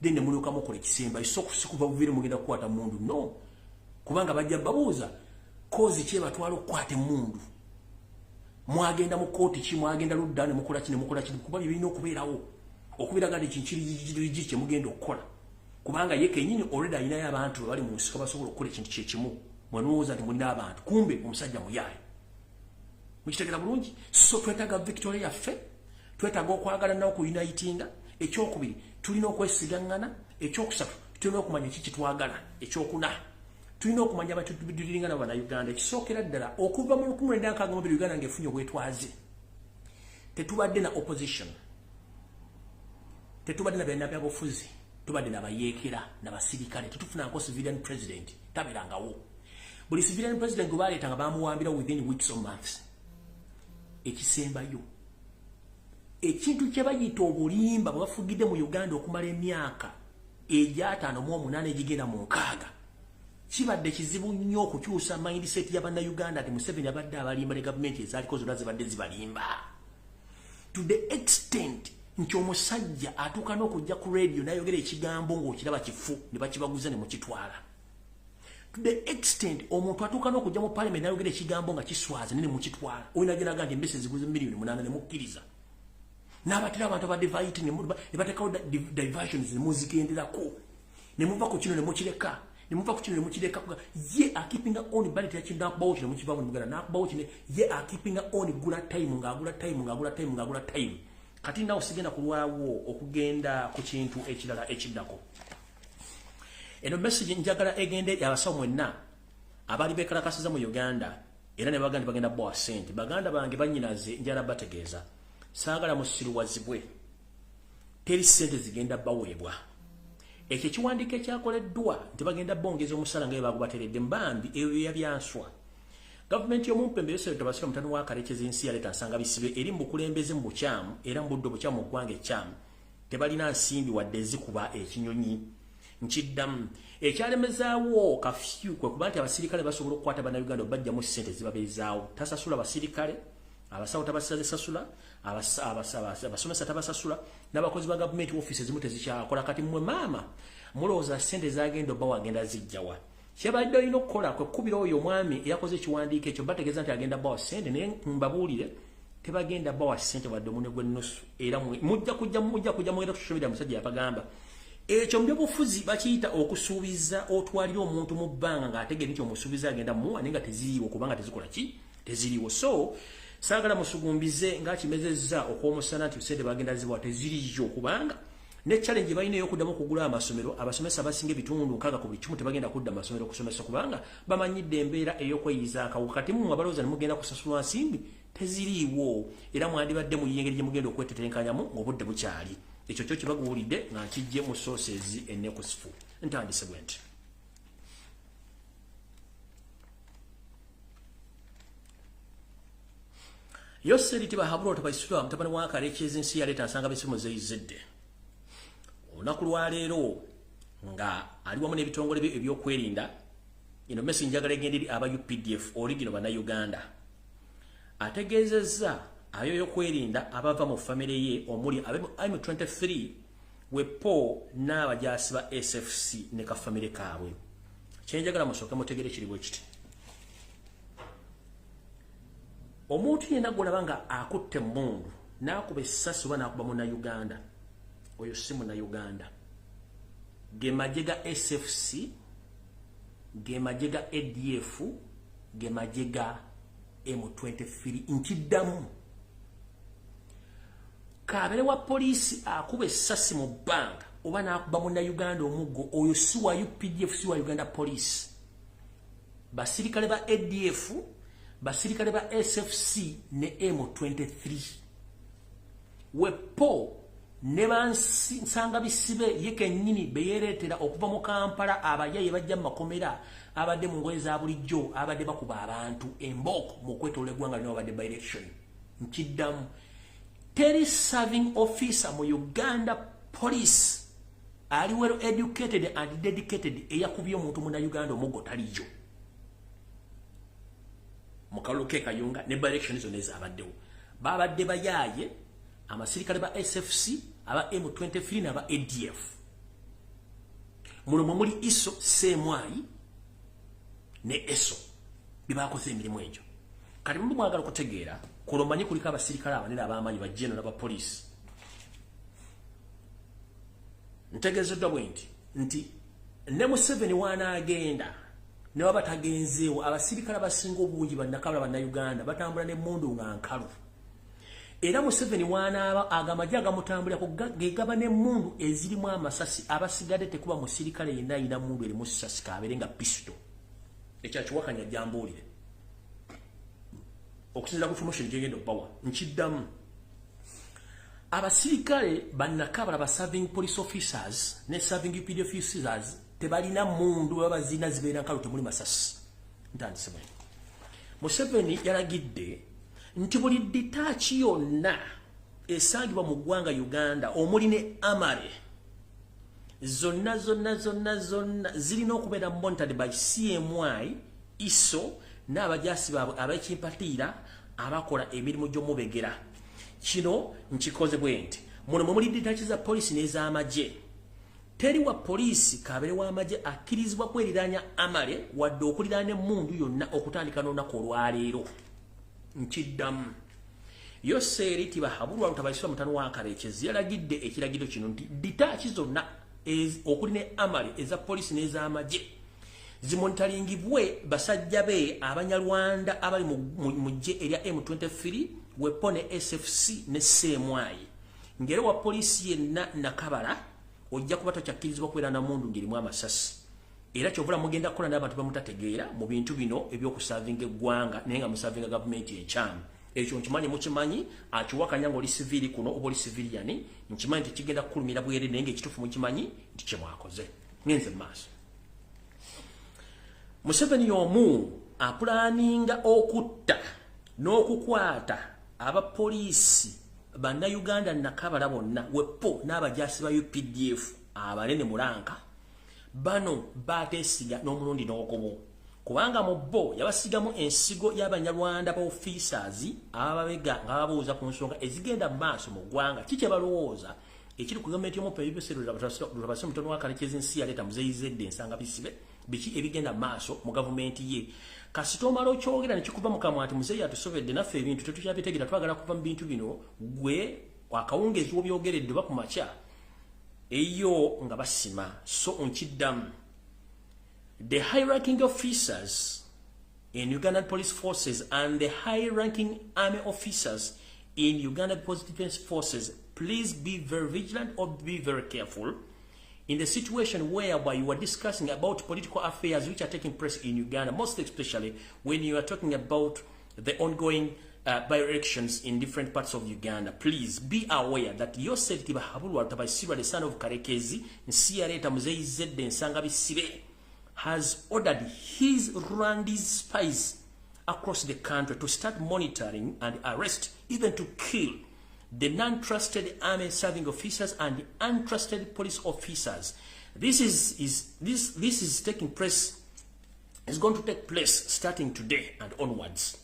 then ne mulyoka mukola ekisemba. So sikuva buviire mugenda kukwata mundu, no, kubanga bajja babuuza cause ki ebatwala okukwata emundu, mwagenda mu kooti ki, mwagenda ludda ne mukola ki ne mukola ki, kuba birina okubeerawo okubiraga nti kinkirigi kye mugenda okukola, kubanga ye kenyini already alinayo abantu bwe bali mu nsiko basobola okukola ekintu kyekimu. Mwenowooza nti mulina abantu, kumbe omusajja muyaayo. Mukitegera bulungi? So twetaaga victory yaffe, twetaaga okwagala nawo kuunitinga. Ekyokubiri, tulina okwesigaŋŋana. Ekyokusatu, tulina okumanya ki kitwagala. Ekyokuna, tulina okumanya abatudiringa nabo Bannayuganda. Ekisookera ddala, okuva mu 1962 Uganda ng'efunye obwetwaze, tetubadde na opposition, tetubadde na byonna byabufuzi, tubadde nabayeekera nabasirikale. Tetufunanko civilian president, tabeerangawo. Buli civilian president gwe baleeta nga bamuwambira within weeks or months. Ekisembayo, ekintu kye bayita obulimba bwe bafugidde mu Uganda okumala emyaka 58 egigenda mu 60, kibadde kizibu nnyo okukyusa mindset y'Abannayuganda nti Museveni abadde abalimba ne gavumenti ezaaliko zonna zibadde zibalimba, to the extent nti omusajja atuuka n'okujja ku radio n'ayogera ekigambo ng'okiraba kifu, ne bakibaguza ne mukitwala, to the extent omuntu atuuka n'okujja mu parliament n'ayogera ekigambo nga kiswaza ne mukitwala. Oyina gyenaga nti emmese ziguze 8 miliyoni ne mukkiriza, n'abatera abantu abadivite ne bateekawo diversions ne muzigenderako, ne muva ku kino ne mukireka. Ne muva ku kino ne mukireka ye akeepinga on budget ya kinda bawo kino mukivamu ne muganda nakubawo kino ye akeepinga on gula time ng'agula time ng'agula time ng'agula time. Kati nawo sigenda kulwawo okugenda ku kintu ekirala ekiddako. Eno message njagala egende abasawo mwenna abali bekalakasiza mu Uganda era ne baganda bagenda bowa sente. Baganda bange bannyinaze njala bategeeza, saagala musiruwazibwe, teri sente zigenda baweebwa. Ekyo ekiwandiiko ekyakoleddwa nti bagenda bongeza omusala nga bagubateredde mbambi ebyo yabyanswa. Gavumenti y'omumpembe Yoseri Tabasira mutano wa Kalekezi ensi yaleeta nsanga bisibe eri mu bukulembeze mu bukyamu era mu budde obukyamu mu ggwanga ekyamu. Tebalina nsimbi wadde ezikuba ekinyonyi. Nkiddamu ekyalemezaawo kafyu kwe kuba nti abasirikale basobola okukwata bannayuganda obajjamu ssente zibabeezaawo. Tasasula basirikale, abasawo tabasasula, abasomesa tabasasula, n'abakozi ba gavumenti ofiisi ezimu tezikyakola. Kati mmwe maama mulowooza ssente zagenda obba wagenda zijjawa? Kyebadde olina okukola kwe kkubira oyo omwami eyakoze ekiwandiiko ekyo bategeeza nti agenda bawa ssente, naye mbabuulire tebagenda bawa ssente wadde omunwe gw'ennusu. Era mujja kujja mugenda ku social media musajja yabagamba. Ekyo mu byobufuzi bakiyita okusuubiza otwalira omuntu mu bbanga ng'ategeera nti omusuubiza agenda muwa naye nga teziriiwo kubanga tezikola ki? Teziriiwo. So saagala musugumbize ng'akimezezza okw'omusana nti ssente bagenda zibawa, teziriiyo kubanga ne challenge balina ey'okuddamu okugula amasomero. Abasomesa abasinga ebitundu 6 ku buli kimu tebagenda kudda amasomero okusomesa kubanga bamanyidde embeera ey'okweyiza akawuka. Kati mmwe abalowooza ne mugenda kusasulwa nsimbi teziriiwo, era mwandibadde muyiye engeri gye mugenda okwetetenkanyamu ng'obudde bukyali. Ekyo kyo kibaguwulidde nga nkijje mu sources ennekusifu. Ntandise bwe nti Yoseri Tibahabulwa Tabaisirwa mutabani wa Kalekezi ensi yaleeta nsanga bisimu zeyizidde. Olunaku lwaleero nga ali wamu n'ebitongole bye ebyokwerinda, eno message njagala egenda eri aba UPDF original bannayuganda. Ategeezezza ab'ebyokwerinda abava mu famire ye omuli M23 wepo n'abajaasi ba SFC ne kafamire kaabwe. Kyenjagala musooke mutegere kiri bwe kiti. Omuntu yenna gw'olaba nga akutte emmundu n'akuba essasi oba n'akuba munnayuganda, oyo si munnayuganda. Ge magye ga SFC, ge magye ga ADF, ge magye ga M23. Nkiddamu, kaabere wa poliisi akuba essasi mu bbanga oba n'akuba munnayuganda omuggo, oyo si wa UPDF, si wa Uganda Police. Basirikale ba ADF, basirikale ba SFC ne M23. Wepo ne bansanga bisibe ye kennyini beyereetera okuva mu Kampala abayaye bajja mu makomera abadde mu ngoye za bulijjo abadde bakuba abantu embooko mu kwetoola eggwanga lino babadde by election. Nkiddamu, teri serving officer mu Uganda Police ali well educated and dedicated eyakubye omuntu munnayuganda omuggo taliyo. Mu kalulu ke Kayunga ne by election zonna ezabaddewo babadde bayaaye amasirikale ba SFC, aba M23 n'aba ADF. Muno mwe muli ISO, CMI ne ESO bye bakoze emirimu egyo. Kati mwe mwagala okutegeera kulomanyi kuliko abasirikale abanene ab'amaanyi ba general n'aba police. Ntegeezeddwa bwe nti ne Museveni w'anaagenda ne waba tagenzeewo, abasirikale abasinga obungi bannakabala bannayuganda batambula n'emmundu nga nkalu. Era Museveni w'anaaba agamagye agamutambulirako ge gaba n'emmundu ezirimu amasasi, abasigadde tekuba musirikale yenna alina mmundu erimu ssasi k'abeere nga pisito. Ekyo akiwakanya jambuulire. Okusinziira ku information gye ngenda obbawa, nkiddamu. Abasirikale bannakabala ba serving police officers ne serving UPDF officers tebalina mmundu, baba bazirina zibeera nkalu temuli masasi. Ntandise bwe. Museveni yalagidde nti buli ditaaki yonna esangibwa mu ggwanga Uganda omuli ne Amare zonna zonna zonna zonna zirina okubeera monitored by CMI, ISO n'abajaasi baabwe ab'ekimpatiira abakola emirimu gy'omubegera. Kino nkikoze bwe nti muno mwe muli ditaaki za poliisi n'ez'amagye. Teri wa poliisi kabeere w'amagye akkirizibwa kweriraanya Amale wadde okuliraana emmundu yonna okutandika n'olunaku olwaleero. Nkiddamu, Yoseri Tibahabulwa Lutabaisirwa mutano wa Kalekezi yalagidde ekiragiro kino nti ditaaki zonna okuli ne Amale eza poliisi n'ez'amagye Zimonitoringibwe basajja be Abanyarwanda abali mu ggye erya M23, wepone SFC ne CMI. Ngere wa poliisi yenna nakabala ojja kuba tokyakkirizibwa kubeera na mundu ng'erimu amasasi. Era kyovula mugenda kukola n'abantu bamutategeera mu bintu bino ebyokuservinga eggwanga, naye nga muservinga gavumenti enkyamu. Ekyo nkimanyi, mukimanyi, akiwakanya ng'oli civil kuno oba oli civilian, nkimanyi nti kigenda kukulumira bwere, naye ng'ekituufu mukimanyi nti kyemwakoze. Ngenze mu maaso. Museveni y'omu aplanninga okutta n'okukwata abapoliisi Bannayuganda nakabala bonna, wepo n'abajaasi ba UPDF abanene mu rank. Bano bateesiga n'omulundi n'okumu, kubanga mu bo yabasigamu ensigo y'Abanyarwanda ba officers abababega nga babuuza ku nsonga ezigenda mu maaso mu ggwanga, ki kye balowooza ekiri ku gavumenti y'omupe ebibese mutono wa Kalekezi nsi yaleeta Muzeyi ensanga bisibe, biki ebigenda mu maaso mu gavumenti ye. Kasita omala okyogera ne kikuva mu kamwa nti Muzeyi atusobedde, naffe ebintu tetukyabitegeera, twagala kuva mu bintu bino, gwe akawungeezi wobyogeredde oba ku makya eyo nga basima. So nkiddamu, the high ranking officers in Ugandan police forces and the high ranking army officers in Uganda People's Defense Forces, please be very vigilant or be very careful in the situation whereby you are discussing about political affairs which are taking place in Uganda, most especially when you are talking about the ongoing by-elections in different parts of Uganda. Please be aware that Yosef Tibahabulwa Tabaisirwa, the son of Karekezi, Nsiyareta Muzei Zedde Nsanga Bisibe, has ordered his Rwandese spies across the country to start monitoring and arrest, even to kill, the non-trusted army serving officers and the untrusted police officers. This is taking place, is going to take place starting today and onwards.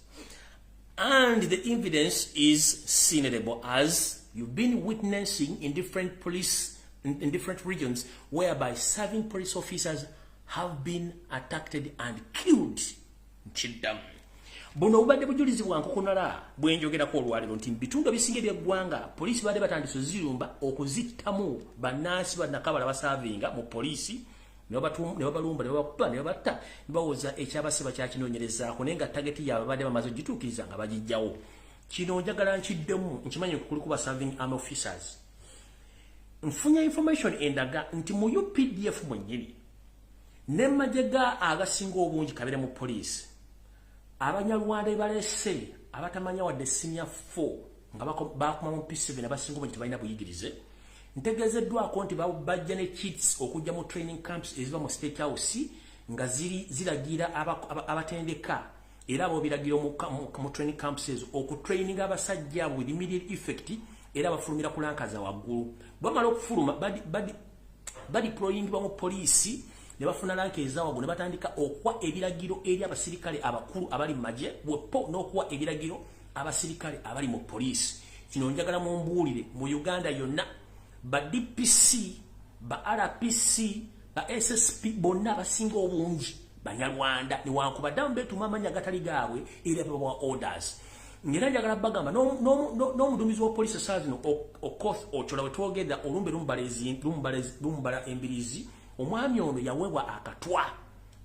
And the evidence is seenable, as you've been witnessing in different police, in different regions, whereby serving police officers have been attacked and killed. Nkiddamu, buno obubadde bujulizi bwa nkukunala bwenjogerako olwaleero nti mu bitundu ebisinga ebyeggwanga poliisi badde batandise ozirumba okuzittamu bannansi bannakabala baservinga mu poliisi, ne babalumba, ne babakuba, ne babatta, ne bawoza ekyabase bakyakinoonyerezaako, naye nga target yaabwe badde bamaze ogituukiriza nga bagijjawo. Kino njagala nkiddemu, nkimanyi kuliko ba serving army officers. Nfunye information endaga nti mu UPDF mwennyini ne magye ga agasinga obungi kabere mu poliisi, Abanyarwanda balese abatamanya wadde senior 4 nga bakuma mu P7, abasinga obungi tebalina buyigirize. Ntegeezeddwako nti bajja ne kits okujja mu training camps eziva mu State House nga ziri ziragira abatendeka era abo biragira mu training camps ezo okutraininga abasajja with immediate effect, era bafulumira ku rank za waggulu. Bamala okufuluma, badeployingibwa mu poliisi ne bafuna rank ezawaggulu ne batandika okuwa ebiragiro eri abasirikale abakulu abali mu magye, bwepo n'okuwa ebiragiro abasirikale abali mu poliisi. Kino njagala mumbuulire, mu Uganda yonna ba DPC, ba RPC, ba SSP bonna abasinga obungi Banyarwanda, newankubadde abamu beetuma amannya agatali gaabwe, era babawa orders. Ngera njagala bagamba n'omuduumizi wa poliisi essaawa zino, Okoth Ochola, we twogedda olumbe lumubala embirizi. Omwami ono yaweebwa akatwa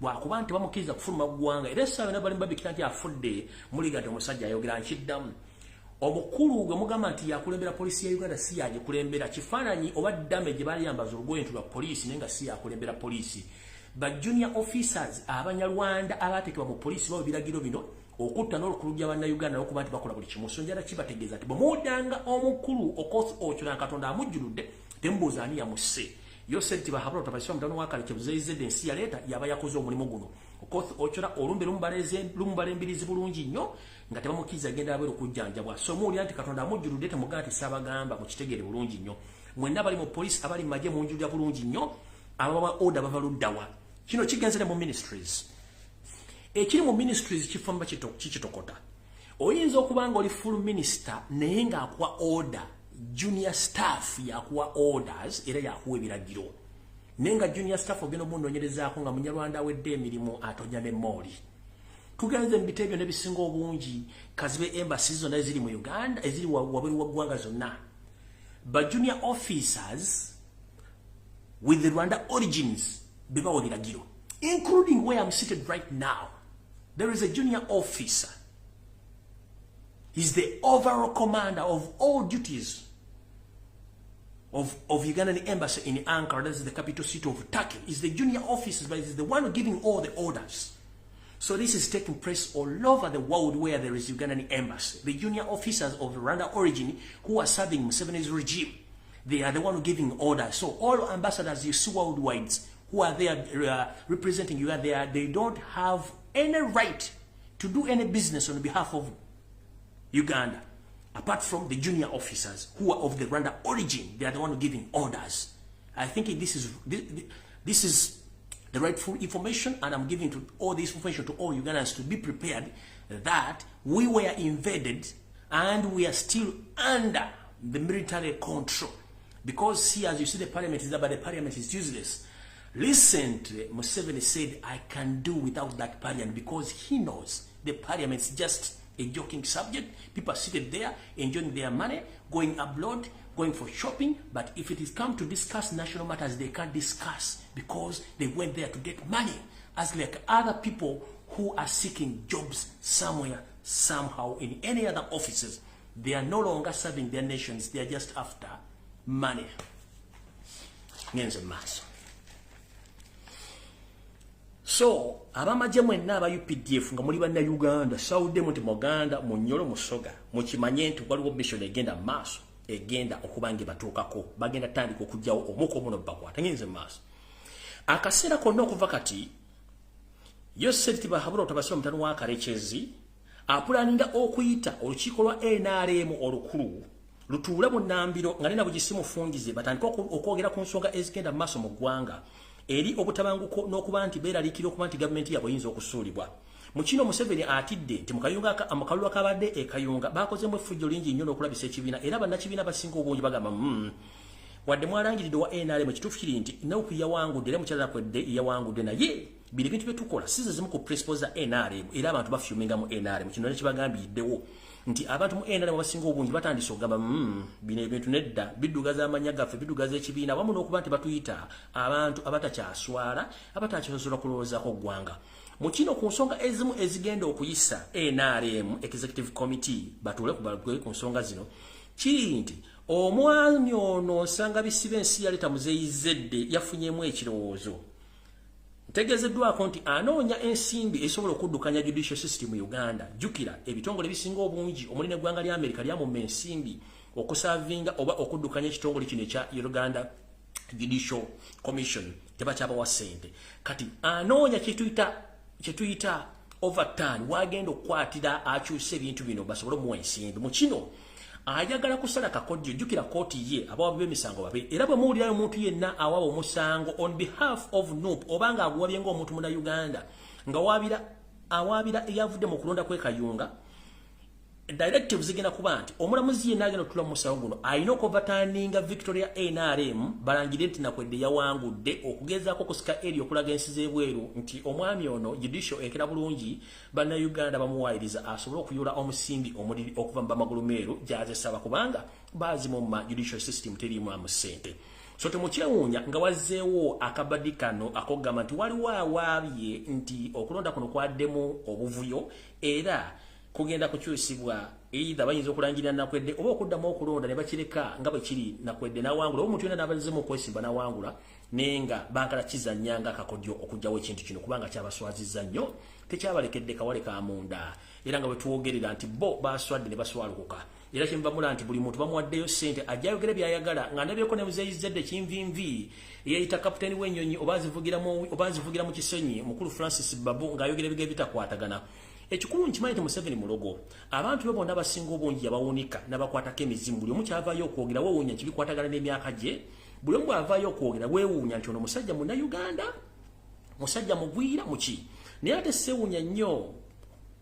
bwakuba nti bamukkiriza kufuluma ggwanga, era essaawa yonna bali babikira nti afudde. Muliga nti omusajja ayogera. Nkiddamu, omukulu gwe mugamba nti yakulembera poliisi ya Uganda si yagikulembera. Kifaananyi oba ddame gye baali yambaza olugoye nti lwa poliisi, naye nga si yakulembera poliisi. Ba junior officers Abanyarwanda abateekebwa mu poliisi bawa ebiragiro bino okutta n'olukulujja Bannayuganda n'okuba nti bakola buli kimu. So njala kibategeeza nti bwe muwuddanga omukulu Okoth Ochola, Katonda amujjuludde, temubuuza ani yamusse. Yosef Tibahabula Tabaiswa mutano wa Kale Kyebuzeyizedde ensi yaleeta yaba yakoze omulimu guno. Okoth Ochola olumbe lumubala embirizi bulungi nnyo nga tebamukkiriza genda abweru kujjanjabwa. So muwulira nti Katonda amujjuludde, temugamba nti saabagamba. Mukitegere bulungi nnyo mwenna abali mu poliisi, abali mu magye, munjulira bulungi nnyo ababawa order bava luddawa. Kino kigenzere mu ministries. Ekiri mu ministries kifamba kikitokota. Oyinza okuba nga oli full minister, naye ng'akuwa order junior staff yakuwa orders era yakuwa ebiragiro, naye nga junior staff ogenda omunoonyerezaako nga Munyarwanda awedde emirimu atonya ne mooli. Tugenze mu bitebe byonna ebisinga obungi, kazibe embassy zonna eziri mu Uganda, eziri wabweru wa ggwanga zonna, ba junior officers with the Rwanda origins bebawa ebiragiro. Including where I'm seated right now, there is a junior officer. He's the overall commander of all duties of Ugandan embassy in Ankara, that is the capital city of Turkey. He's the junior officer, but he's the one giving all the orders. So this is taking place all over the world where there is Ugandan embassy. The junior officers of Rwanda origin who are serving Museveni's regime, they are the one giving orders. So all ambassadors you see worldwide who are there representing you are there, they don't have any right to do any business on behalf of Uganda, apart from the junior officers who are of the Rwanda origin. They are the one giving orders. I think this is the rightful information, and I'm giving to all this information to all Ugandans to be prepared that we were invaded and we are still under the military control. Because see, as you see, the parliament is there, but the parliament is useless. Recently, Museveni said, "I can do without that parliament," because he knows the parliament is just a joking subject. People are seated there, enjoying their money, going abroad, going for shopping. But if it is come to discuss national matters, they can't discuss because they went there to get money, as like other people who are seeking jobs somewhere, somehow, in any other offices. They are no longer serving their nations. They are just after money. Ngenze maaso. So abamagye mwenna aba UPDF nga muli bannayuganda, sawuddemu nti Muganda, Munyolo, Musoga, mukimanye nti waliwo mission egenda mu maaso, egenda okuba nga ebatuukako. Bagenda tandika okugjawo omuka omuno bakwata. Ngenze mu maaso. Akaseera konna okuva kati, Yoseri Tibuhaburwa Tabasirwa mutano wa Karekyezi apulaninga okuyita olukiiko lwa NRM olukulu lutuule mu nnambiro nga nena bugisimufungize, batandike okwogera ku nsonga ezigenda mu maaso mu ggwanga eri obutabanguko n'okuba nti beeraliikira okuba nti gavumenti yaabwe eyinza okusuulibwa. Mu kino Museveni atidde nti mu kalulu akabadde e Kayunga bakozemu effujjo lingi nnyo n'okulabisa ekibiina, era bannakibiina basinga obungi bagamba, wadde mwalangiridde wa NRM, ekituufu kiri nti NUP yawangudde era mukyala Nakwedde yawangudde, naye bino ebintu bye tukola si ze zimu ku principles za NRM." Era abantu bafuminga mu NRM. Kino nekibagambiddewo nti abantu mu NRM abasinga obungi batandise okugamba, bino ebintu nedda, biddugaza amanya gaffe, biddugaza ekibiina, wamu n'okuba nti batuyita abantu abatakyaswala, abatakyasobola kulowoozaako ggwanga." Mu kino, ku nsonga ezimu ezigenda okuyisa NRM Executive Committee batuule ku nsonga zino, kiri nti omwami ono osanga bisiba ensi yaleeta Muzeeyizedde yafunyemu ekirowoozo. Ntegeezeddwako nti anoonya ensimbi esobola okuddukanya judicial system mu Uganda. Jjukira ebitongole ebisinga obungi omuli n'eggwanga lya Amerika lyamumma ensimbi okusavinga oba okuddukanya ekitongole kino ekya Uganda Judicial Commission. Tebakyabawa ssente. Kati anoonya kyetuyita overturn, wagenda okukwatira akyusa ebintu bino basobole omuwa ensimbi. Mu kino ayagala kusala kakodyo. Jjukira kooti ye abawabi b'emisango babe, era bwe muwulirayo omuntu yenna awaba omusango on behalf of NUP oba nga aguwabye ng'omuntu Munnayuganda nga waabira awaabira eyavudde mu kulonda kw'e Kayunga, directive zigenda kuba nti omulamuzi yenna agenda okutula mu musango guno alina okuoverturninga victory ya NRM, balangire nti Nakwedde yawangudde, okugezaako okusika eri okulaga ensi z'ebweru nti omwami ono judicial ekera bulungi, Bannayuganda bamuwaayiriza, asobole okuyoola omusimbi omuliri okuva mu bamagulu meeru gyazesaba, kubanga baazimumma judicial system teriimu amu ssente. So temukyewuunya nga wazzeewo akabadi kano akogamba nti waliwo awaabye nti okulonda kuno kwaddemu obuvuyo era kugenda kukyusibwa. Either bayinza okulangirira Nakwedde oba okuddamu okulonda ne bakireka nga bwe kiri, Nakwedde nawangula, oba omuntu yonna n'abazizemu okwesimba nawangula, naye nga baagala kizannya nga akakodyo okuggyawo ekintu kino, kubanga kyabaswazizza nnyo, tekyabalekedde kawale ka munda. Era nga bwe twogerera nti bo baswadde ne baswalukuka, era kyenva mula nti buli muntu bamuwaddeyo ssente ajja ayogere byayagala. Nga ndabyeko ne Muzeeyizedde Kinvinvi eyeyita kapiteeni w'ennyonyi oba azivugira mu Kisenyi, mukulu Francis Babu, ng'ayogera ebigambo bitakwatagana. Ekikulu nkimanyi nti Museveni mulogo. Abantu be bonna abasinga obungi yabawunika n'abakwatako emizimu. Buli omu kyavaayo okwogera weewuunya nti bikwatagana n'emyaka gye. Buli omu bw'avaayo okwogera weewuunya nti ono musajja Munnayuganda, musajja mugwira muki. Naye ate seewuunya nnyo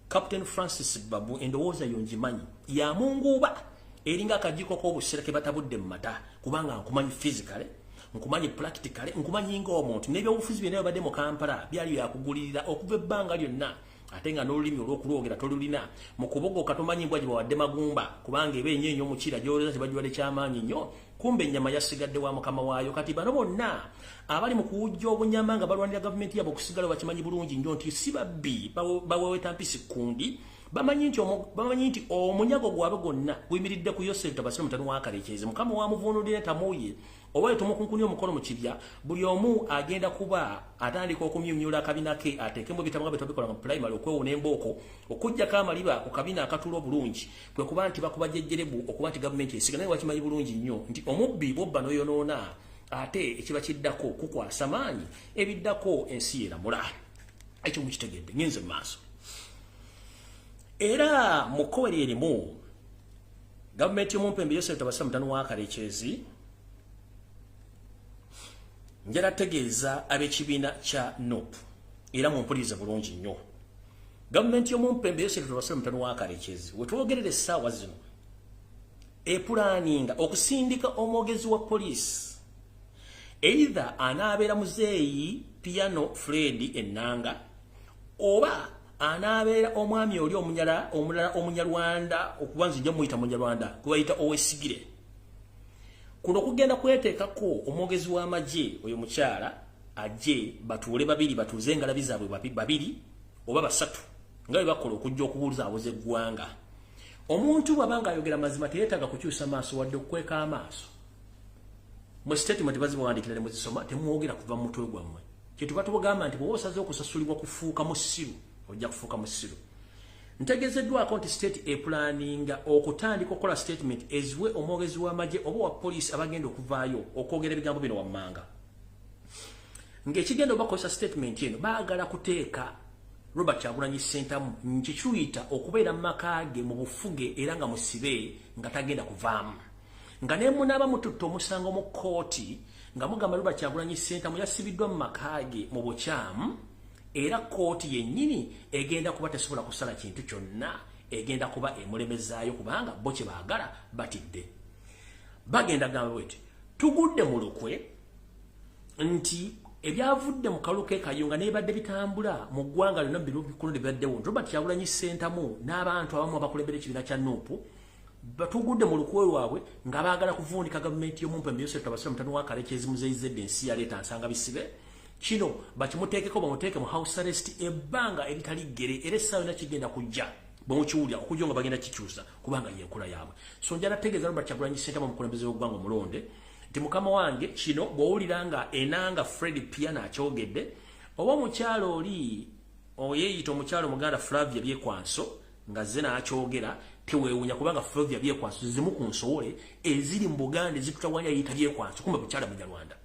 Captain Francis Babu, endowooza yo ngimanyi yamunguuba, eringa akajiiko k'obusera ke batabudde mu mata, kubanga nkumanyi physically, nkumanyi practically, nkumanyi ng'omuntu, n'ebyobufuzi byonna byabadde mu Kampala byali byakugulirira okuva ebbanga lyonna. ate nga n'olulimi olw'okulwogera tolulina. Mu kubogoka tomanyi mbwa gye bawadde magumba, kubanga eba enyo ennyo mukira gy'olowooza tebagiwadde kyamaanyi nnyo, kumbe ennyama yasigadde wa mukama waayo. Kati bano bonna abali mu kuwujja obunyama nga balwanira gavumenti yaabwe okusigala bakimanyi bulungi nnyo nti si babbi, baweweeta mpisi kkundi. Bamanyi nti omunyago gwabwe gwonna guyimiridde ku Yosef Tabasira mutabani wa Kalekezi. Mukama wamuvuunulira tamuye oba tumukunkunya omukono mu kibya, buli omu agenda kuba atandika okumyumyula akabina ke ateekemu ebitabo nga bwe twabikola mu primary okwewona embooko, okuggyako amaliba ku kabina akatuula obulungi, kwe kuba nti bakuba jjejjerebu okuba nti gavumenti esiga. Naye wakimanyi bulungi nnyo nti omubbi bw'obba n'oyonoona, ate ekiba kiddako kukwasa maanyi, ebiddako ensi yeramula. Ekyo mukitegedde. Ngenze mu maaso. Era mu kkowe erimu gavumenti y'omumpembe Yosef Tabasira mutabani wa Kalekezi njala tegeeza ab'ekibiina kya NUP, era mumpulirize bulungi nnyo. Gavumenti y'omumpembe Yosef Tabasira mutabani wa Kalekezi we twogerera essaawa zino epulaninga okusindika omwogezi wa poliisi, either anaabeera muzeeyi Piano Fred Enanga oba anaabeera omwami oli omunyala omulala omunyarwanda, okuba nzijja muyita munyarwanda gwe bayita Owesigire. Kuno kugenda kweteekako omwogezi w'amagye oyo mukyala ajje batuule babiri, batuuze engalabi zaabwe babiri oba basatu nga bwe bakola okujja okubuuzaabuza eggwanga. Omuntu bw'aba ng'ayogera mazima teyeetaaga kukyusa maaso wadde okukweka amaaso. Mu statement bazibawandiikira ne muzisoma, temwogera kuva mu mutwe gwammwe. Kyetuba tubagamba nti bw'oba osaze okusasulibwa kufuuka musiru, ojja kufuuka musiru. Ntegeezeddwako nti state epulaninga okutandika okukola statement eziwe omwogezi w'amagye oba wa poliisi abagenda okuvaayo okwogera ebigambo bino wammanga. Ng'ekigenda obakozesa statement eno, baagala kuteeka Robert Kyagulanyi Ssentamu nkikiyita okubeera mu maka ge mu bufuge era nga musibe nga tagenda kuvaamu. Nga ne munaaba mututte omusango mu kkooti nga mugamba Robert Kyagulanyi Ssentamu yasibiddwa mu maka ge mu bukyamu, era kkooti yennyini egenda kuba tesobola kusala kintu kyonna, egenda kuba emulemezaayo kubanga bo kye baagala batidde. Bagenda gamba bweti, tugudde mu lukwe nti ebyavudde mu kalulu k'e Kayunga n'ebadde bitambula mu ggwanga lyonna mu bikulu bibaddewo, Robert Kyagulanyi Ssentamu n'abantu abamu abakulembera ekibiina kya NUP batugudde mu lukwe lwabwe nga baagala kuvuunika gavumenti y'omumpembe Yosef Tabasira mutabani wa Kalekezi Muzeeyi Zedde ensi yaleeta nsanga bisibe. Kino bakimuteekeko, bamuteeke mu house arrest ebbanga eritali ggere, era essaawa yonna kigenda kujja bwe mukiwulira okujja nga bagenda kikyusa kubanga y'enkola yaabwe. So njala tegeeza Robert Kyagulanyi Ssentamu omukulembeze w'eggwanga omulonde nti mukama wange, kino bw'owulira nga Enanga Fred Piano akyogedde oba omukyalo oli oyeeyita omukyalo Muganda Flavia Byekwanso nga ze n'akyogera, teweewunya kubanga Flavia Byekwanso zimu ku nsowole eziri mu Buganda ezitutawanya. Yiyita Byekwanso, kumbe mukyala Munyarwanda.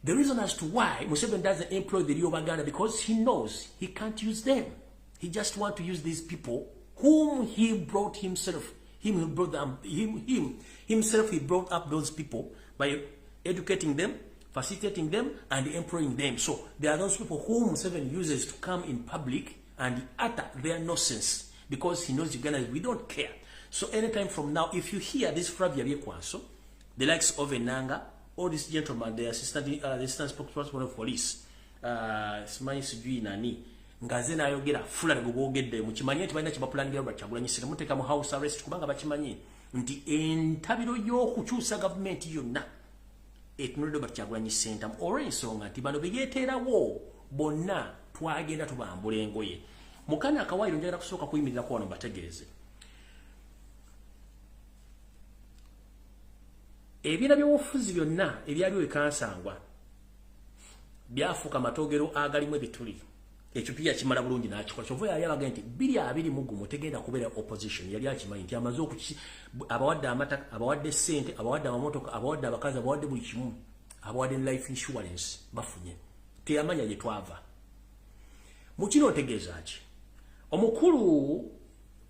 The reason as to why Museveni doesn't employ the real Baganda, because he knows he can't use them. He just want to use these people whom he brought himself. Him he brought them, him himself, he brought up those people by educating them, facilitating them, and employing them. So there are those people whom Museveni uses to come in public and utter their nonsense because he knows Uganda, we don't care. So anytime from now, if you hear this Flavia Byekwanso, the likes of Enanga, or this gentleman, the assistant spokesperson of police, simanyi sijui nani, nga ze n'ayogera fulani gwe boogedde, mukimanye nti balina kye bapulangira Robert Kyagulanyi Ssentamu muteeka mu house arrest, kubanga bakimanyi nti entabiro y'okukyusa gavumenti yonna etunulidde Robert Kyagulanyi Ssentamu, olw'ensonga nti bano be yeeteerawo bonna twagenda tubambula engoye. Mukana akawaayiro njagala kusooka kuyimirirako wano mbategeeze. Ebiina by'obufuzi byonna ebyaliwo ekansangwa byafuuka matogero agalimu ebituli. Ekyo pia kimala bulungi n'akikola. Kyova yali abaga nti 2021 tegenda kubeera opposition. Yali akimanyi nti amaze okuki abawadde amataka, abawadde ssente, abawadde amamotoka, abawadde abakazi, abawadde buli kimu, abawadde life insurance, bafunye. Teyamanya gye twava. Mu kino ntegeeza ki? Omukulu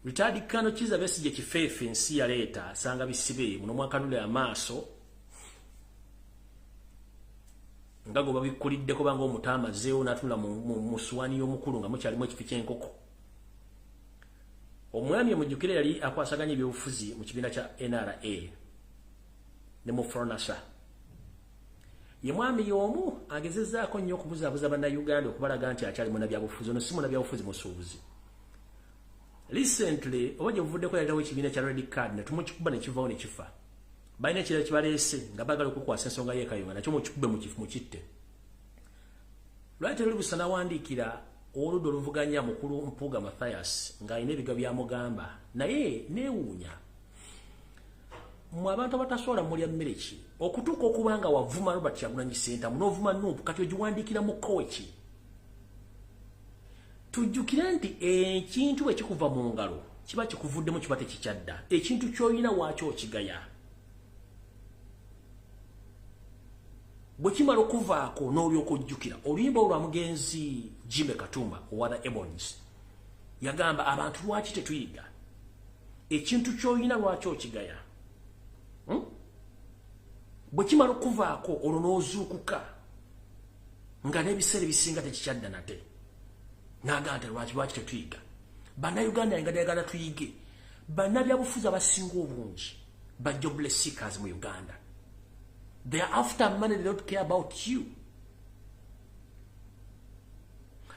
retired Colonel Kizza Besigye Kifeefe ensi yaleeta asanga bisibe muno mwakanule amaaso nga gwe babikkuliddeko banga omuto amazeewo n'atunula mu suwaani y'omukulu nga mukyalimu ekifi ky'enkoko. Omwami omujjukire yali akwasaganya ebyobufuzi mu kibiina kya NRA ne mu Fronasa. Ye mwami y'omu agezezzaako nnyo okubuzaabuza bannayuganda okubalaga nti akyali munnabyabufuzi. Ono si munnabyabufuzi, musuubuzi. Recently, oba gye buvuddeko, yaletawo ekibiina kya Red Card ne tumukikuba ne kivaawo ne kifa. Balina ekirala kibaleese nga baagala okukwasa ensonga y'e Kayunga, nakyo mukikube mukitte. Lwali teruli busa nawandiikira oludda oluvuganya, mukulu Mpuuga Mathias, ng'alina ebiga byamugamba, naye neewuunya mmwe abantu abatasobola mulya mmere ki okutuuka okuba nga wavuma Robert Kyagulanyi Ssentamu n'ovuma NUP, kati ogiwandiikira mu kkowe ki? Tujjukire nti ekintu bwe kikuva mu ngalo kiba kikuvuddemu, kiba tekikyadda. Ekintu ky'olina waakyo okigaya, bwe kimala okuvaako n'olyoka ojjukira. Oluyimba olwa mugenzi Jimmy Katumba owa The Ebonies yagamba abantu, lwaki tetuyiga? Ekintu ky'olina lwaki okigaya? Bwe kimala okuvaako olwo n'ozuukuka nga n'ebiseera ebisinga tekikyadda nate. N'agamba nti lwaki tetuyiga? Bannayuganda nga dayagala tuyige. Bannabyabufuzi abasinga obungi ba jobless seekers mu Uganda. They are after money, they don't care about you.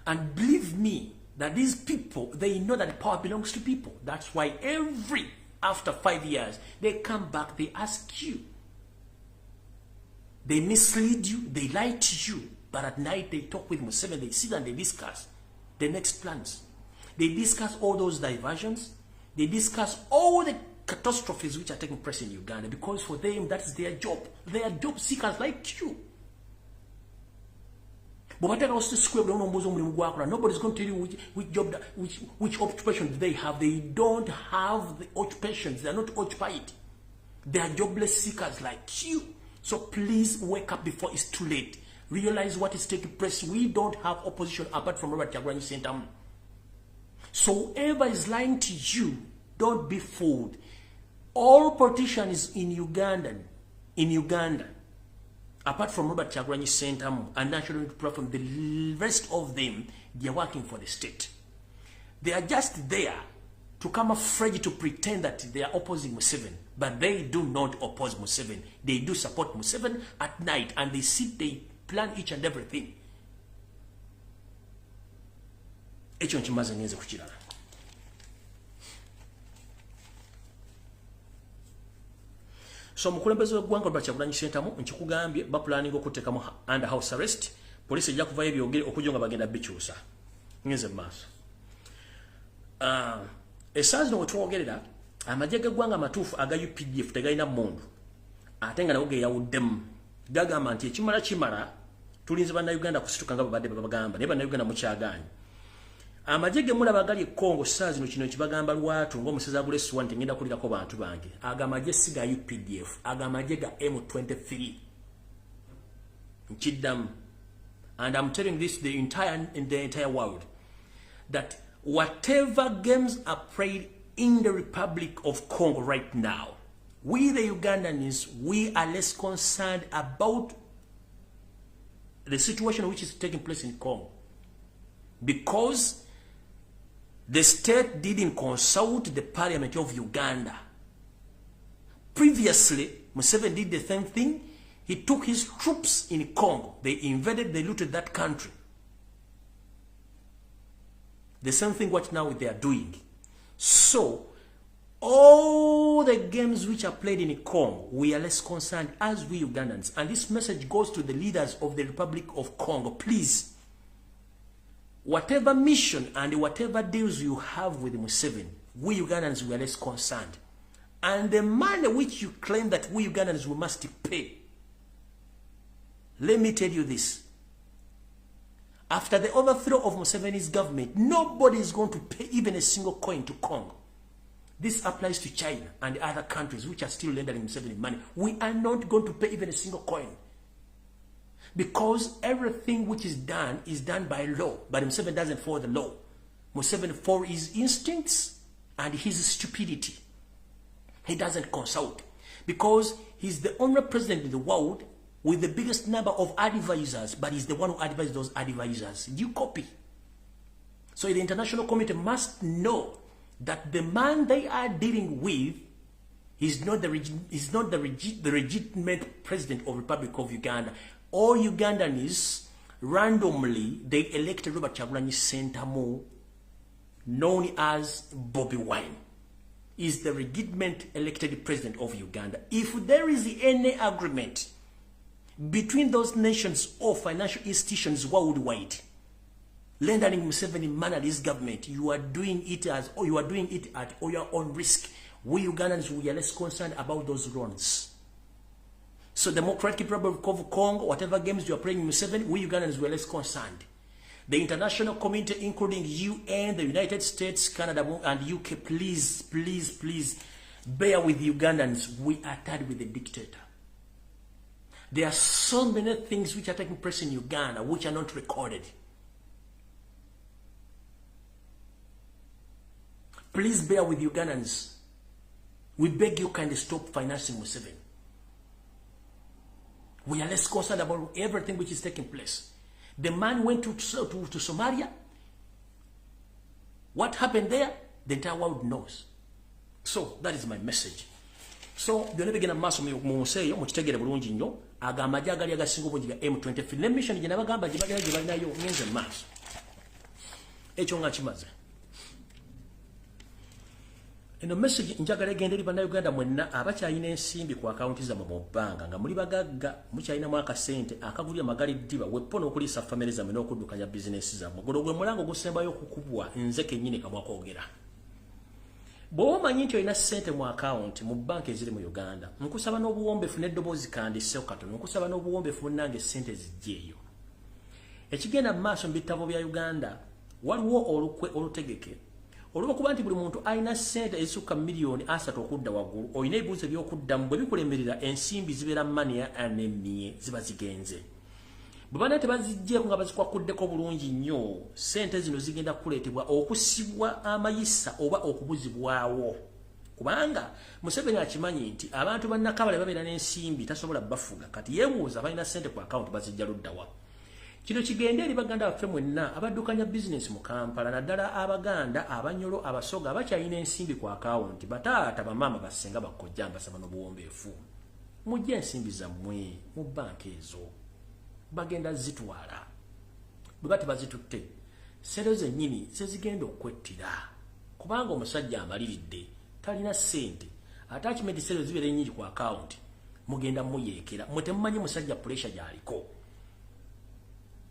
And believe me that these people, they know that power belongs to people. That's why every after 5 years they come back, they ask you, they mislead you, they lie to you, but at night they talk with Museveni, they sit and they discuss the next plans. They discuss all those diversions. They discuss all the catastrophes which are taking place in Uganda, because for them that is their job. They are job seekers like you. Bw'obateekawo square buli onombuuza omulimu gwakola, nobody's going to tell you which job, which occupation do they have. They don't have the occupations. They are not occupied. They are jobless seekers like you. So please wake up before it's too late. Realize what is taking place. We don't have opposition apart from Robert Kyagulanyi Ssentamu. So whoever is lying to you, don't be fooled. All politicians in Uganda, apart from Robert Kyagulanyi Ssentamu and National Unity Platform, the rest of them, they are working for the state. They are just there to come afraid to pretend that they are opposing Museveni, but they do not oppose Museveni. They do support Museveni at night, and they sit, they plan each and everything. Ekyo nkimaze, ngenze ku kirala. So omukulembeze w'eggwanga Robert Kyagulanyi Ssentamu, nkikugambye, bapulaninga okuteekamu under house arrest. Poliisi ejja kuvayo ebyogere okujja nga bagenda bikyusa. Ngenze mu maaso. Essaawa zino wetwogerera, amagye g'eggwanga amatuufu aga UPDF tegalina mmundu, ate nga nago geeyawuddemu, gagamba nti ekimala kimala, tulinze bannayuganda kusituka nga babadde babagamba, naye bannayuganda mukyagaanyi. Amagye ge mulaba gali e Congo ssaawa zino, kino kibagamba lwatu ng'omusezi agula essuwa nti ngenda kulirako bantu bange, ago amagye si ga UPDF, ago amagye ga M23. Nkiddamu, and I'm telling this in the entire world, that whatever games are played in the Republic of Congo right now, we the Ugandans, we are less concerned about the situation which is taking place in Congo, because the state didn't consult the parliament of Uganda. Previously, Museveni did the same thing. He took his troops in Congo. They invaded, they looted that country. The same thing what now they are doing. So, all the games which are played in Congo, we are less concerned as we Ugandans. And this message goes to the leaders of the Republic of Congo. Please, whatever mission and whatever deals you have with Museveni, we Ugandans, we are less concerned. And the money which you claim that we Ugandans, we must pay, let me tell you this. After the overthrow of Museveni's government, nobody is going to pay even a single coin to Congo. This applies to China and other countries which are still lending Museveni money. We are not going to pay even a single coin. Because everything which is done by law. But Museveni doesn't follow the law. Museveni follows his instincts and his stupidity. He doesn't consult. Because he's the only president in the world with the biggest number of advisors, but he's the one who advises those advisors. Do you copy? So the international community must know that the man they are dealing with is not the legitimate president of Republic of Uganda. All Ugandans, randomly, they elected Robert Kyagulanyi Ssentamu, known as Bobi Wine, is the legitimate elected president of Uganda. If there is any agreement between those nations or financial institutions worldwide, rendering Museveni mannerless government, you are doing it as or you are doing it at your own risk. We Ugandans, we are less concerned about those loans. So Democratic Republic of Congo, whatever games you are playing Museveni, we Ugandans, we are less concerned. The international community, including UN, the United States, Canada, and UK, please, please, please, bear with Ugandans. We are tied with the dictator. There are so many things which are taking place in Uganda which are not recorded. Please bear with Ugandans. We beg you kindly stop financing Museveni. We are less concerned about everything which is taking place. The man went to Somalia. What happened there? The entire world knows. So that is my message. So byonna bigenda mu maaso mu nsi eyo, mukitegere bulungi nnyo. Ago amagye agali agasinga obungi ga M23 ne mission gye nabagamba gye bagenda gye balinayo, ngenze mu maaso. Ekyo nga kimaze. Eno message njagala egende eri Bannayuganda mwenna abakyalina ensimbi ku akawunti zammwe mu bbanga, nga muli bagagga, mukyalinamu akasente akagulira amagali ddiba weppo n'okuliisa famire zammwe n'okuddukanya bizinesi zammwe. Guno gwe mulango ogusembayo okukubwa nze kennyini kamwa kwogera. Bw'oba omanyi nti olina ssente mu akawunti mu bbanka eziri mu Uganda, nkusaba n'obuwombeefu n'eddoboozi kandisseewo katono, nkusaba n'obuwombeefu munnange ssente zijjeeyo. Ekigenda mu maaso mu bitabo bya Uganda, waliwo olukwe olutegeke. Olw'okuba nti buli muntu alina ssente ezisukka 3 miliyoni okudda waggulu, olina ebibuuzo eby'okuddamu bwe bikulemerera, ensimbi zibeera mania anemie, ziba zigenze. Bwe bana tebaziggyeeko nga bazikwakuddeko bulungi nnyo, ssente zino zigenda kuleetebwa okusibwa amayisa oba okubuzibwawo. Kubanga Museveni akimanyi nti abantu bannakabale babeera n'ensimbi tasobola bafuga. Kati yeebuuza balina ssente ku akawunti bazijja luddawa. Kino kigende eri baganda baffe mwenna abaddukanya bizinesi mu Kampala, naddala Abaganda, Abanyolo, Abasoga abakyalina ensimbi ku akawunti, bataata, bamaama, bassenga, bakojja, mbasaba n'obuwombeefu. Mujje ensimbi zammwe mu bbanka ezo. Bagenda zitwala. Bwe ba tebazitutte, ssente zennyini zezigenda okwettira. Kubanga omusajja amaliridde, talina ssente, attachment ssente zibeera ennyingi ku akawunti, mugenda muyeekera. Mmwe temumanyi musajja pressure gy'aliko.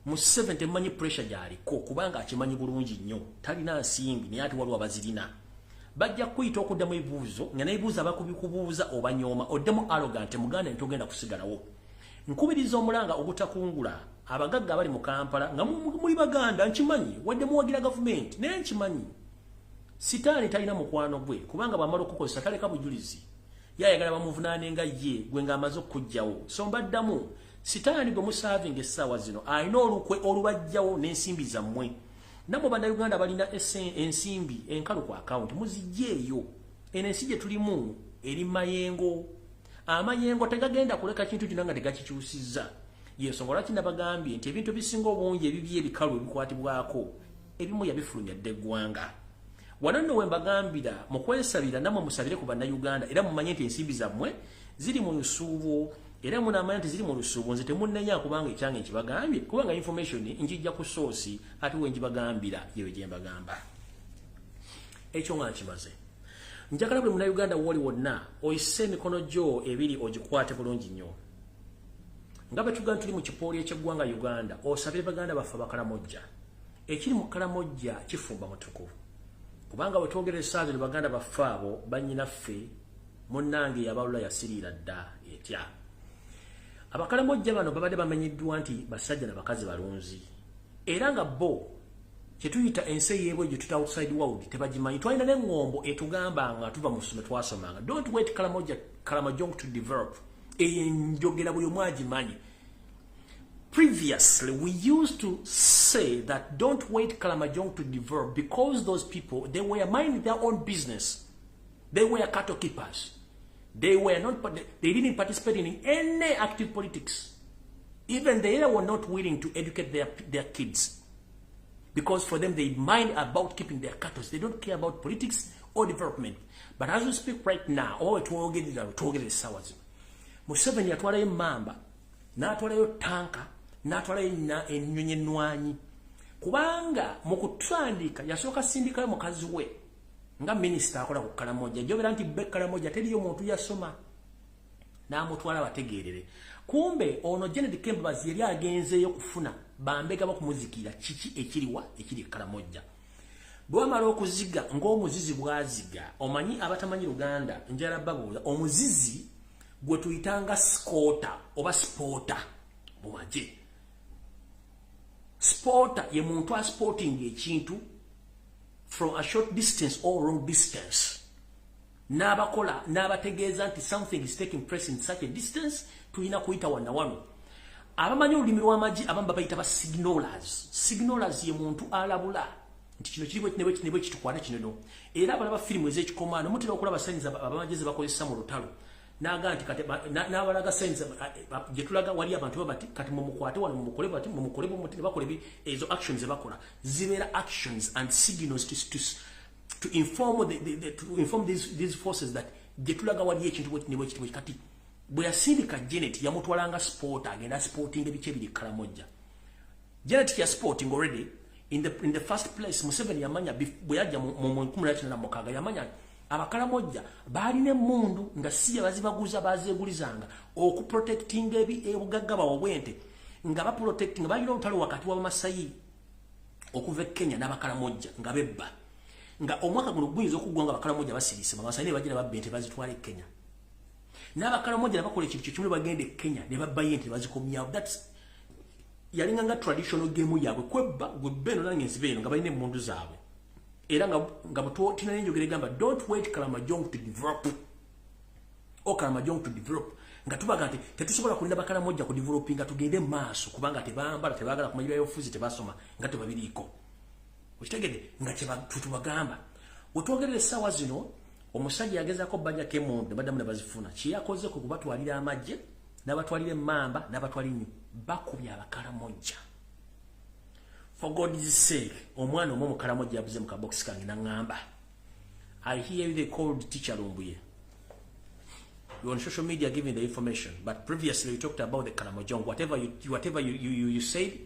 Museveni temumanyi pressure gy'aliko kubanga akimanyi bulungi nnyo talina nsimbi, naye ate waliwo abazirina. Bajja kuyita okuddamu ebibuuzo nga n'ebibuuzo abakubikubuuza obanyooma, oddemu arrogant, muganda nti ogenda kusigalawo. Nkubiriza omulanga ogutakungula abagagga abali mu Kampala nga muli Baganda, nkimanyi wadde muwagira gavumenti, naye nkimanyi sitaani talina mukwano gwe, kubanga bw'amala okukozesa taleka bujulizi, yayagala bamuvunaane nga ye gwe ng'amaze okuggyawo. So mbaddamu, sitaani gwe musaavinga essaawa zino alina olukwe olubajjawo n'ensimbi zammwe. Nammwe Bannayuganda balina ensimbi enkalu ku akawunti, muzijjeeyo. Eno ensi gye tulimu eri mayengo, amayengo tegagenda kuleka kintu kyonna nga tegakikyusizza. Yensonga lwaki nabagambye nti ebintu ebisinga obungi ebibi ebikalu ebikwatibwako ebimu yabifulumya dda eggwanga. Wano nno we mbagambira mu kwesabira, nammwe musabire ku Bannayuganda, era mumanye nti ensimbi zammwe ziri mu lusuubo, era munaamanya nti ziri mu lusuubo. Nze temunnenya kubanga ekyange nkibagambye, kubanga information njijja ku source, ate we njibagambira yewe gye mbagamba. Ekyo nga nkimaze, njagala buli Munnayuganda woli wonna oyise emikono gyo ebiri ogikwate bulungi nnyo nga bwe tugamba tuli mu kipooli ekyeggwanga Uganda, osabire baganda baffe Abakalamojja. Ekiri mu Kalamojja kifumba mutukuvu, kubanga bwe twogera essaawa zino baganda baffe abo bannyinaffe munnange yabalula yasiriira dda etya. Abakalamojja bano babadde bamanyiddwa nti basajja na bakazi balunzi, era nga bo kyetuyita ensi eyeebwe gye tuta outside world tebagimanyi. Twalina n'eŋŋombo etugamba nga tuva mu ssomero twasomanga, "Don't wait Kalamoja, Kalamojong to develop." Eyo enjogera buli omu agimanyi. Previously we used to say that don't wait Kalamojong to develop, because those people, they were minding their own business. They were cattle keepers. They were not, they didn't participate in any active politics. Even they were not willing to educate their kids, because for them, they mind about keeping their cattle. They don't care about politics or development. But as we speak right now, oba twogera essaawa zino, Museveni yatwalayo emmamba. N'atwalayo tanka, n'atwalayo ennyonyi ennwanyi. Kubanga mu kutandika yasooka sindikayo mukazi we nga minisita akola ku Karamoja. Jobera nti be Karamoja teriyo muntu yasoma. N'amutwala bategeerere. Kumbe ono Janet Kembabazi yali agenzeeyo kufuna bambega bakumuzikira kiki ekiriwa ekiri Karamoja. Bwamala okuziga ng'omuzizi bwaziga, omanyi abatamanyi Luganda njala babuuza omuzizi gwe tuyitanga skota oba spota mu magye. Spotter ye muntu asporting ekintu from a short distance or long distance. N'abakola n'abategeeza nti something is taking place in such a distance, tulina kuyita wana wano. Abamanyi olulimi lw'amagye abamu babayita ba signalers. Signalers ye muntu alabula nti kino kiri bwe kino bwe kitukwata kino no. Era abalaba firimu ez'ekikomaano mutera okulaba signs abamagye ze bakozesa mu lutalo. N'aga nti kati n'abalaga signs gye tulaga wali abantu bati kati mumukwate wano mumukole bati mumukole bumuti bakola ezo actions ze bakola zibeera actions and signals to inform to inform these forces that gye tulaga wali ekintu bwe kiti kati bwe yasindika Janet yamutwalanga sport agenda sporting ebiki ebiri Karamoja. Janet ya sporting already in the first place. Museveni yamanya bwe yajja mu 1996 yamanya Abakaramoja balina emmundu nga si bazibaguza bazeegulizanga okuprotectinga ebugagga bwabwe bwente nga baprotectinga balina olutalo wakati w'Abamasayi okuva e Kenya n'Abakaramoja nga bebba nga omwaka guno guyinza okuggwa nga Abakaramoja basirise Abamasayi ne bagira babba ente bazitwala e Kenya n'Abakaramoja ne bakola ekintu kimu ne bagenda e Kenya ne babbayo ente bazikomyawo. That's yalinga nga traditional game yaabwe kwebba gwe beno nange ensibe eno nga balina emmundu zaabwe. Era nga butotina n'enjogera egamba don't wait Karamojong to develop. O Karamojong to develop. Nga tubaga nti tetusobola kulinda Bakaramoja ku developinga tugende mu maaso kubanga tebambala tebaagala kumanya byobufuzi tebasoma nga tebabiriiko. Okitegedde nga tubagamba. Wetwogerera essaawa zino omusajja yagezaako bajjako emmundu ne baddamu ne bazifuna. Kye yakoze kwe kubatwalira amagye n'abatwalira emmamba n'abatwalira ennyo bakubye Abakaramoja. For God's sake, omwana omu Mukaramoja yabuze mu kabox kange n'aŋŋamba, I hear they called teacher Lumbuye. You're on social media giving the information, but previously you talked about the Karamojong. Whatever you said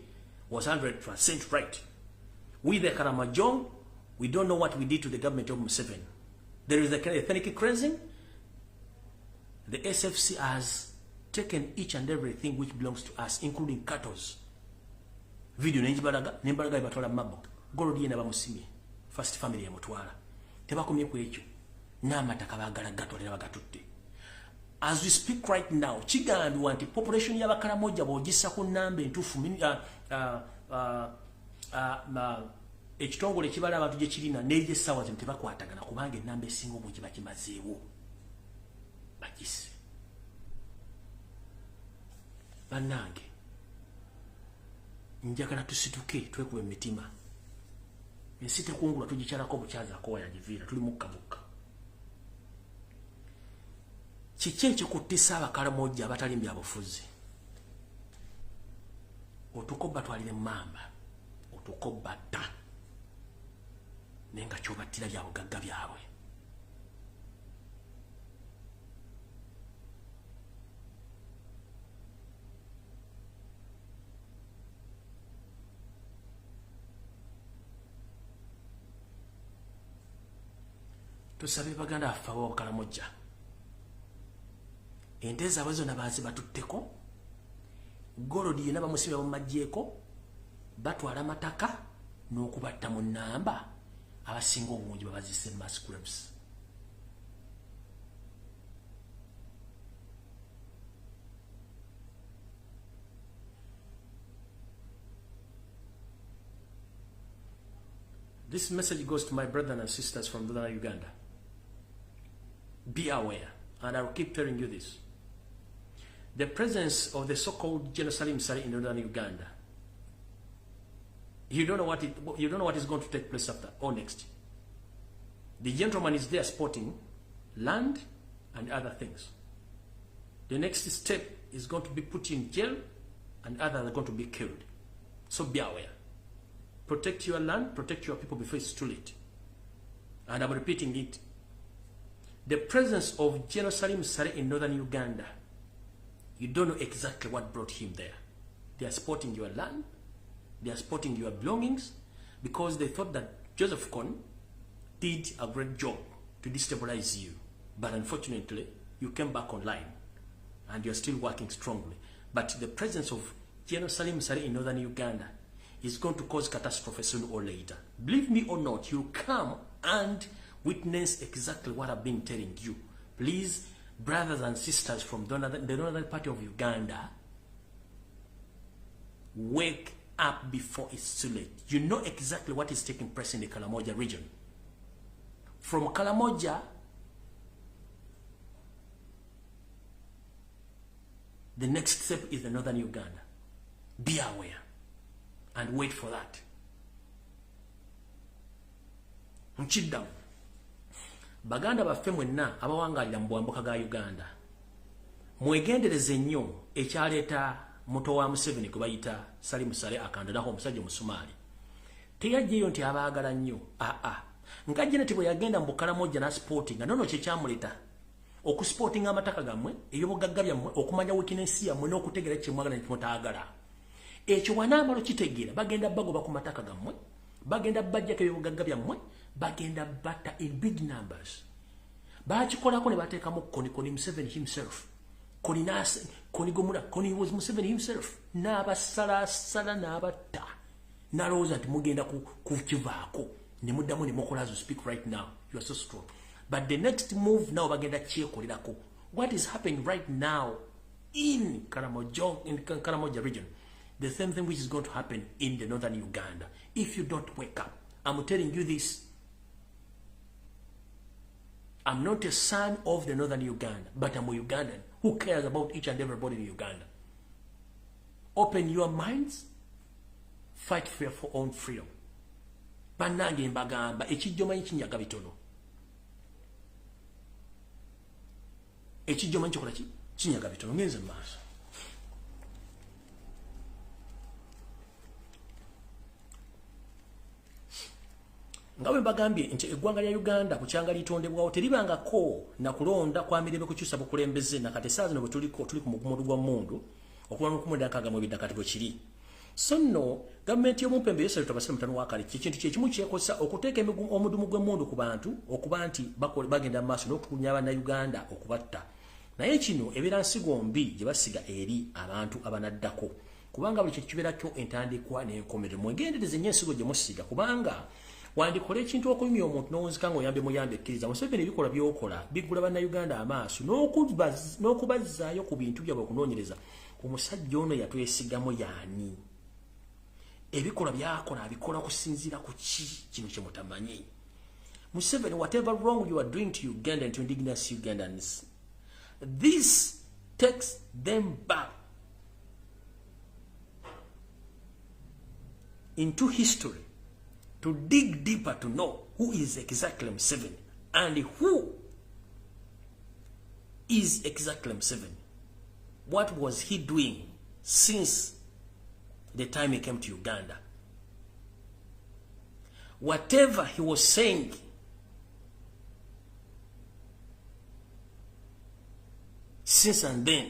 was 100% right. We the Karamojong, we don't know what we did to the government of Museveni. There is the ethnic cleansing. The SFC has taken each and everything which belongs to us, including cattle. Video nenjibalaga nembalaga ibatwala mabo golodi yena bamusimye first family ya mutwala tebakomye ku ekyo n'amataka baagala gatwalira bagatutte. As we speak right now kigambibwa nti population y'Abakaramoja bw'ogissa ku nnamba entuufu ekitongole ekibala abantu gye kirina n'egy'essaawa zino tebakwatagana kubanga ennamba esinga obungi bakimazeewo bagise. Bannange njagala tusituke twekube emitima. Ensi tekungulwa tugikyalako obukyazaako wayagiviira tuli mukka bukka. Kiki ekikuttisa Abakaramoja abatali mu byabufuzi? Otuko batwalire emmamba, otuko batta naye nga kyobattira bya bugagga byabwe. Tusabe baganda baffe ab'Abakaramoja ente zaabwe zonna baazibatutteko, golodi yenna bamusibye bamumaggyeko, batwala amataka n'okubatta mu nnamba abasinga obungi babazise mass graves. This message goes to my brothers and sisters from northern Uganda. Be aware, and I will keep telling you this. The presence of the so-called General Salim Saleh in northern Uganda, you don't know what is going to take place after or next. The gentleman is there sporting land and other things. The next step is going to be put in jail and others are going to be killed. So be aware. Protect your land, protect your people before it's too late. And I'm repeating it. The presence of General Salim Saleh in northern Uganda, You don't know exactly what brought him there. They are supporting your land, they are supporting your belongings, because they thought that Joseph Kony did a great job to destabilize you. But unfortunately, you came back online and you're still working strongly. But the presence of General Salim Saleh in northern Uganda is going to cause catastrophe sooner or later. Believe me or not, you'll come and witness exactly what I've been telling you. Please, brothers and sisters from the northern part of Uganda, wake up before it's too late. You know exactly what is taking place in the Karamoja region. From Karamoja, the next step is the northern Uganda. Be aware and wait for that. Nkiddamu, baganda baffe mwenna abawangalira mu bwambuka ga Uganda, mwegendereze nnyo ekyaleeta muto wa Museveni gwe bayita Salim Saleh akandanaho, omusajja Omusumaali. Teyajjeyo nti abaagala nnyo, aa, nga Janet bwe yagenda mu Bukalamoja n'asupportinga nono kyekyamuleeta okusupportinga amataka gammwe, ebyobugagga byammwe, okumanya weakness yammwe n'okutegeera kyemwagala ne kyemutaagala. Ekyo wanaamala okitegeera, bagenda bagoba ku mataka gammwe, bagenda bajjako ebyobugagga byammwe, bagenda batta in big numbers. Bakikolako ne bateekamu Kony, Kony Museveni himself, Kony nase Kony Gomura, Kony was Museveni himself, n'abasalasala n'abatta, n'alowooza nti mugenda kukivaako ne muddamu ne mukola. As we speak right now, you are so strong, but the next move now bagenda kyekolerako. What is happening right now in Karamoja, in Karamoja region, the same thing which is going to happen in the northern Uganda if you don't wake up. I'm telling you this. I'm not a son of the northern Uganda, but I'm a Ugandan who cares about each and everybody in Uganda. Open your minds, fight for your own freedom. Bannange, mbagamba, ekijjomanyi kinyaga bitono. Ekijjomanyi kikola ki? Kinyaga bitono. Ngenze mu maaso. Nga bwe mbagambye nti eggwanga lya Uganda kukyanga litondebwawo teribangako nakulonda kwa mirembe kukyusa bukulembeze. Nakati essaawa zino bwe tuliko, tuli ku mugumodo gwa mmundu okuva mu 1962 kati bwe kiri. So nno gavumenti y'omumpembe Yoseri Tabasire mutano wa kale ekintu kyekimu kyekozesa okuteeka omudumu gw'emmundu ku bantu okuba nti bagenda mu maaso n'okutulugunya Bannayuganda, okubatta. Naye kino ebeera nsigo mbi gye basiga eri abantu abanaddako, kubanga buli kintu kibeerakyo entandikwa n'enkomerero. Mwegendereze nnyo ensigo gye musiga, kubanga wandikola ekintu okuyumya omuntu n'owunzika ng'oyambe muyambe. Ekkiriza Museveni, ebikolwa by'okola biggula Bannayuganda amaaso n'okubazzaayo ku bintu byabwe, okunoonyereza omusajja ono yatwesigamu yaani, ebikolwa byakola abikola kusinziira ku ki? Kino kye mutamanyi. Museveni, whatever wrong you are doing to Uganda and to indigenous Ugandans, this takes them back into history to dig deeper to know who is exactly Museveni and who is exactly Museveni. What was he doing since the time he came to Uganda? Whatever he was saying since and then,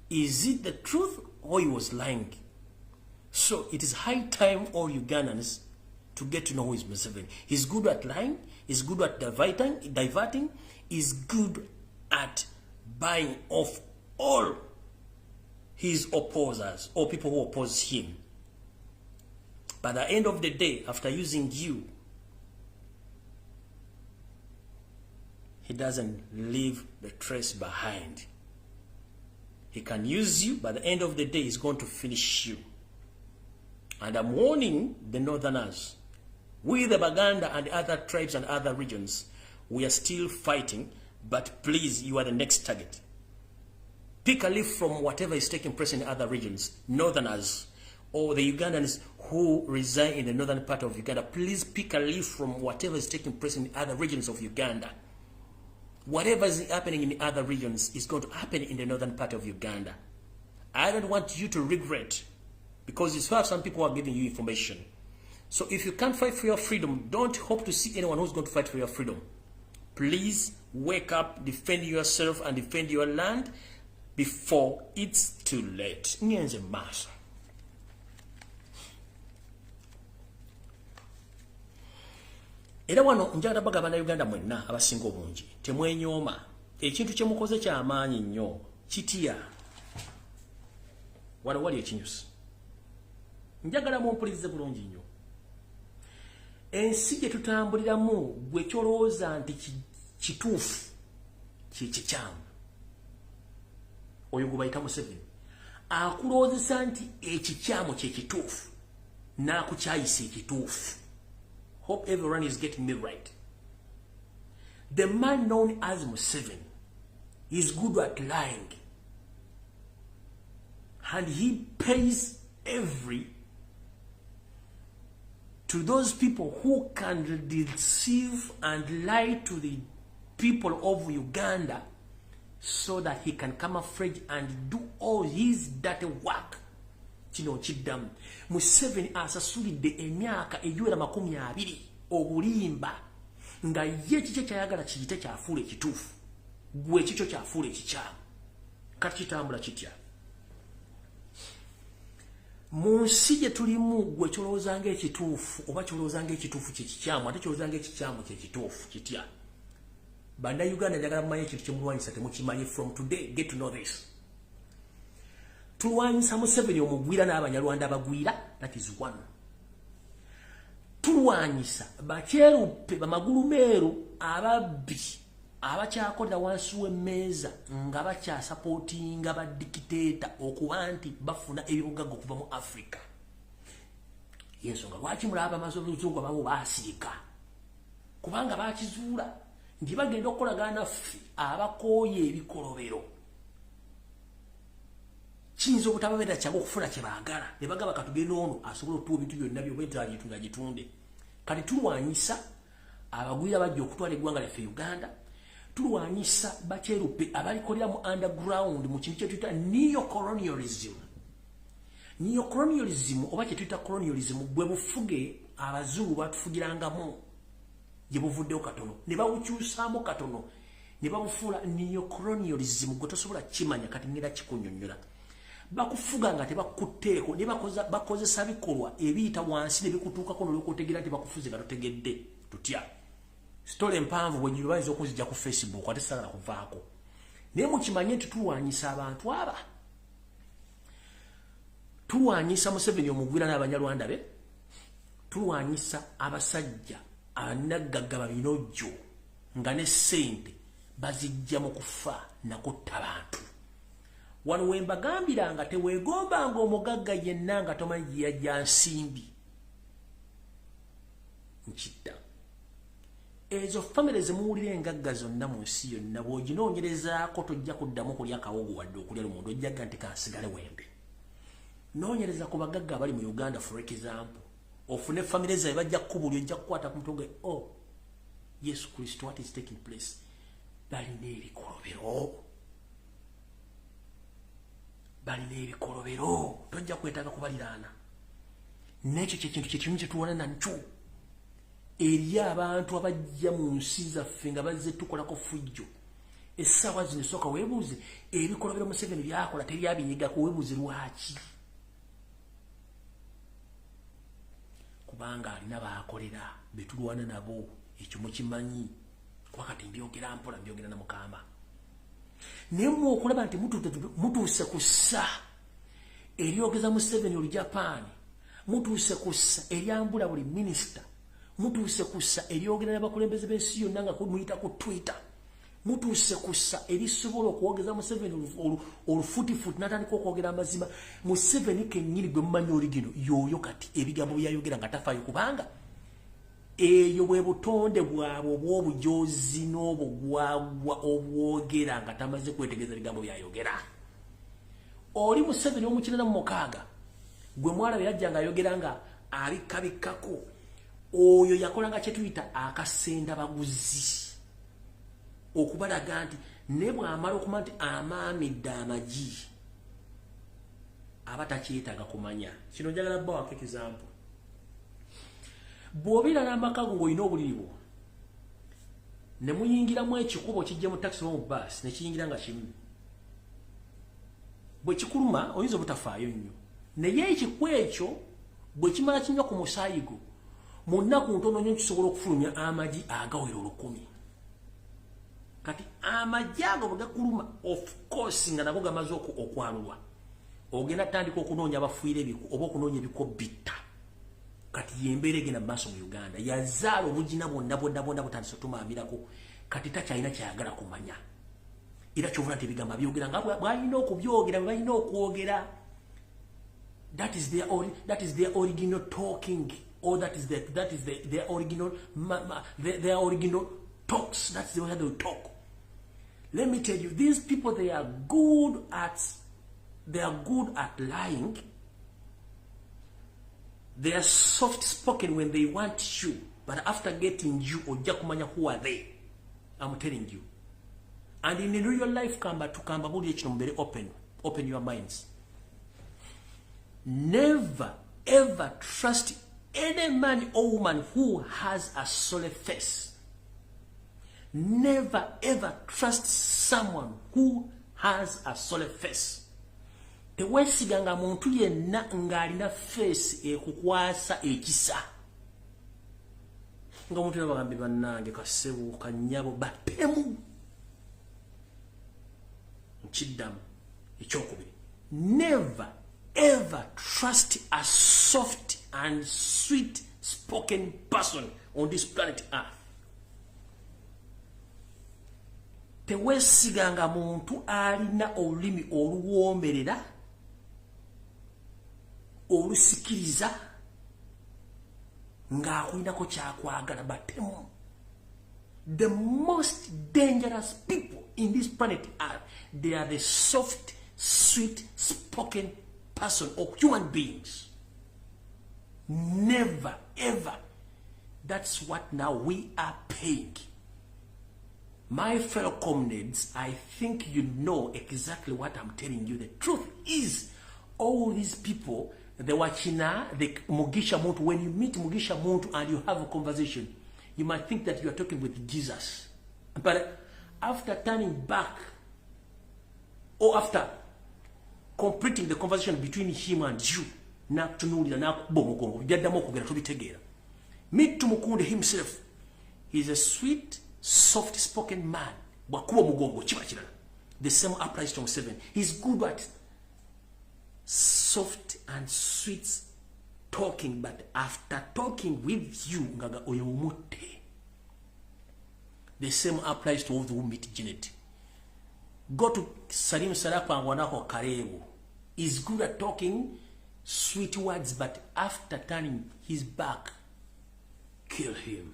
is it the truth or he was lying? So it is high time all Ugandans to get to know who is Museveni. He's good at lying, he's good at diverting, he's good at buying off all his opposers or people who oppose him. By the end of the day, after using you, he doesn't leave the trace behind. He can use you, by the end of the day, he's going to finish you. And I'm warning the northerners, we the Baganda and other tribes and other regions, we are still fighting, but please, you are the next target. Pick a leaf from whatever is taking place in other regions, northerners, or the Ugandans who reside in the northern part of Uganda. Please pick a leaf from whatever is taking place in other regions of Uganda. Whatever is happening in the other regions is going to happen in the northern part of Uganda. I don't want you to regret, because it's why some people are giving you information. So if you can't fight for your freedom, don't hope to see anyone who's going to fight for your freedom. Please wake up, defend yourself and defend your land. before it's too late. Ngenze mu maaso. Era wano njagala bagamba Bannayuganda mwenna abasinga obungi, temwenyooma. Ekintu kye mukoze kyamaanyi nnyo, kitya. Wano wali ekinyusi. Njagala mumpulirize bulungi nnyo. Ensi gye tutambuliramu gwe kyolowooza nti kituufu kye kikyamu. Oyo gwe bayita Museveni akulowoozesa nti ekikyamu kye kituufu n'akukyayisa ekituufu. Hope everyone is getting me right. The man known as Museveni is good at lying, and he pays every to those people who can deceive and lie to the people of Uganda so that he can camouflage and do all his dirty work. Kino kiddamu. Museveni asasulidde emyaka egiwera 20 obulimba nga ye kiki kyayagala kiyite kyafuula ekituufu, gwe kikyo kyafuula ekikyamu. Kati kitambula kitya mu nsi gye tulimu? Gwe kyolowooza ng'ekituufu oba kyolowooza ng'ekituufu kye kikyamu, ate kyolowooza ng'ekikyamu kye kituufu, kitya? Bannayuganda, njagala mumanye ekintu kyemulwanyisa temukimanyi. From today, get to know this. Tulwanyisa Museveni omugwira n'Abanyarwanda abagwira, that is one. Tulwanyisa bakyeruppe bamagulu meeru ababbi abakyakolera wansi w'emmeeza nga bakyasapootinga badikiteeta okuba nti bafuna ebibugagga okuva mu Africa. Yensonga lwaki mulaba amazungu abamu baasirika, kubanga bakizuula nti bagenda okukolagana naffe abakooye ebikolobero. Kiyinza obutababeera kyangu okufuna kye baagala, ne bagamba katugende ono asobola otuwa ebintu byonna byobwetagitunda gitunde. Kati tulwanyisa abagwira bajja okutwala eggwanga lyaffe Uganda. Tulwanyisa bakyeruppe abalikolera mu underground mu kintu kyetuyita neocolonialism. Neocolonialism oba kyetuyita colonialism bwe bufuge abazungu batufugirangamu gye buvuddewo katono ne bawukyusaamu katono ne babufuula neocolonialism. Gwe tosobola kimanya, kati ngenda kikunyonnyola. Bakufuga nga tebakutteeko, ne bakozesa bikolwa ebiyita wansi ne bikutuukako n'olyoka otegeera nti bakufuze nga totegedde. Tutya? Story empanvu bwe bayinza okuzijja ku Facebook, ate saagala kuvaako. Naye mukimanye nti tulwanyisa abantu aba, tulwanyisa Museveni omugwira n'Abanyarwanda be, tulwanyisa abasajja abanaggagga babinojjo nga ne ssente bazijja mu kufa nakutta bantu. Wano we mbagambira nga teweegombanga omugagga yenna nga tomanyi gye yajja nsimbi. Nkidda. Ezo famire zemuwulira engagga zonna mu nsi yonna, bw'oginoonyerezaako tojja kuddamu kulya kawogo wadde okulya lumonde, ojjaga nti kansigale wembe. Noonyereza ku bagagga abali mu Uganda, for example, ofune famire zaabwe, bajja kukubulya, ojja kukwata ku mutwe, "Oh Yesu Kristo, what is taking place?" Balina ebikolobero, balina ebikolobero, tojja kwetaaga kubaliraana. N'ekyo kyekintu kyekimu kyetuwona nakyo eri abantu abajja mu nsi zaffe nga bazze tukolako fujjo. Essaawa zino sooka weebuuze ebikolobero Museveni byakola teryabinyigako, weebuuze lwaki. Kubanga alina baakolera betulwana nabo, ekyo mukimanyi. Kuba kati mbyogera mpola, mbyogera na mukama. Naye mmwe okulaba nti mutuuse ku ssa eryogeza Museveni Olujapaani, mutuuse ku ssa eryambula buli minisita, mutuuse ku ssa eryogera n'abakulembeze b'ensi yonna nga muyita ku Twitter, mutuuse ku ssa erisobola okwogeza Museveni olufutifuti n'atandika okwogera amazima. Museveni kennyini gwe mumanyi oli gino y'oyo kati ebigambo byayogera nga tafaayo, kubanga eyo bwe butonde bwabwe obw'obujozi n'obugwagwa obwogera nga tamaze kwetegereza bigambo byayogera. Oli Museveni omu-96 gwe mwalaba yajja ng'ayogera nga abikkabikkako, oyo yakolanga kye tuyita akasenda baguzi, okubalaga nti ne bw'amala okumanya nti amaamidde amagi aba takyetaaga kumanya. Kino njagala bbawako example. Bw'obeera n'amaka go ng'olina obuliri bwo ne muyingiramu ekikubo kijja mu takisi oba mu baasi ne kiyingira nga kimu. Bwe kikuluma oyinza obutafaayo nnyo, naye ekiku ekyo bwe kimala kinywa ku musaayi gwo, mu nnaku ntono nnyo kisobola okufulumya amagi agawera 1000. Kati amagi ago bwe gakuluma, of course nga nago gamaze okwalulwa, ogenda tandika okunoonya abafuira ebiku oba okunoonya ebiko bitta. Kati yembeera egenda mu maaso mu Uganda. Yazaala obugina bwonna bwonna bwonna butandise otumaamirako. Kati takyalina kyayagala kumanya, era kyovula nti ebigambo abyogera nga bwalina okubyogera, bwe balina okwogera. That is their original talking, or that is their original their original talks. That's the way they talk. Let me tell you, these people, they are good at lying. They are soft spoken when they want you, but after getting you, ojja kumanya who are they. I'm telling you. And in real life, kamba tukamba buli ekino mbere open, open your minds. Never ever trust any man or woman who has a solid face. Never ever trust someone who has a solid face. Teweesiganga muntu yenna ng'alina face ekukwasa ekisa. Nga omuntu yabagambe bannange kassebo kannyabo batemu. Nkiddamu ekyokubiri, never ever trust a soft and sweet spoken person on this planet Earth. Teweesiganga muntu alina olulimi oluwoomerera, olusikiriza, ng'akulinako kyakwagala. Batemu. The most dangerous people in this planet Earth, they are the soft, sweet spoken person or human beings. Never ever. That's what now we are paying. My fellow comrades, I think you know exactly what I'm telling you. The truth is, all these people, the Wachina, the Mugisha Muntu, when you meet Mugisha Muntu and you have a conversation, you might think that you are talking with Jesus. But after turning back, or after completing the conversation between him and you, nakutunuulira n'akukuba omugongo, byaddamu okwogera tobitegeera. Meet Tumukunde himself. He's a sweet, soft-spoken man. Bw'akuba omugongo kiba kirala. The same applies to Museveni. He's good at soft and sweet talking, but after talking with you, ngaga oyo mutte. The same applies to all who meet Janet. Go to Salim Salakwa Karebu. He's good at talking sweet words, but after turning his back, kill him.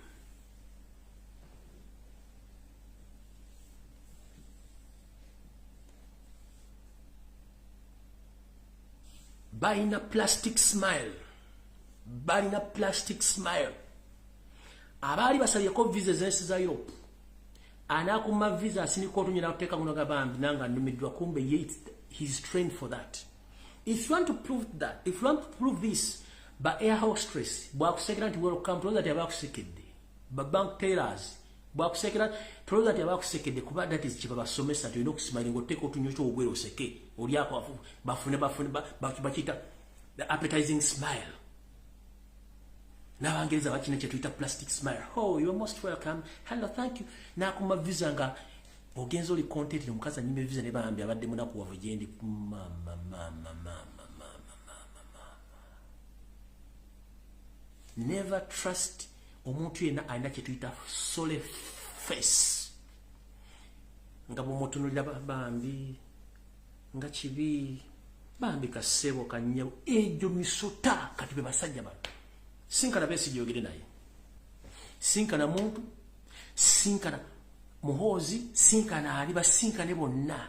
Balina plastic smile. Balina plastic smile. Abaali basabyeko visa z'ensi za Europe, anaakuma visa asinika otunyera kuteeka guno gabambi nanga nnumiddwa, kumbe ye he's trained for that. If you want to prove that, if you want to prove this, ba air hostess bwakusekera nti welcome, tulowooza nti abakusekedde. Ba bank tellers bwakusekera, tulowooza nti abakusekedde, kuba that is kye babasomesa nti olina okusimayiringa oteeka otunywa ky'obwere oseke olyako bafune bafune bakiyita the appetizing smile. N'Abangereza bakina kye tuyita plastic smile. Oh, you are most welcome. Hello, thank you. N'akuma visa nga ogenza oli content, omukazi anyima visa ne bambi abadde munaku wavu gyendi mama mama mama mama mama. Never trust omuntu yenna alina kye tuyita sole face. Nga bw'omutunuulira bambi nga kibi bambi kasebo kannyabo egyo misota. Kati be basajja bano. Sinkana Besigye yogere naye, sinkana Muntu, sinkana Muhoozi, sinkana ali basinkane bonna.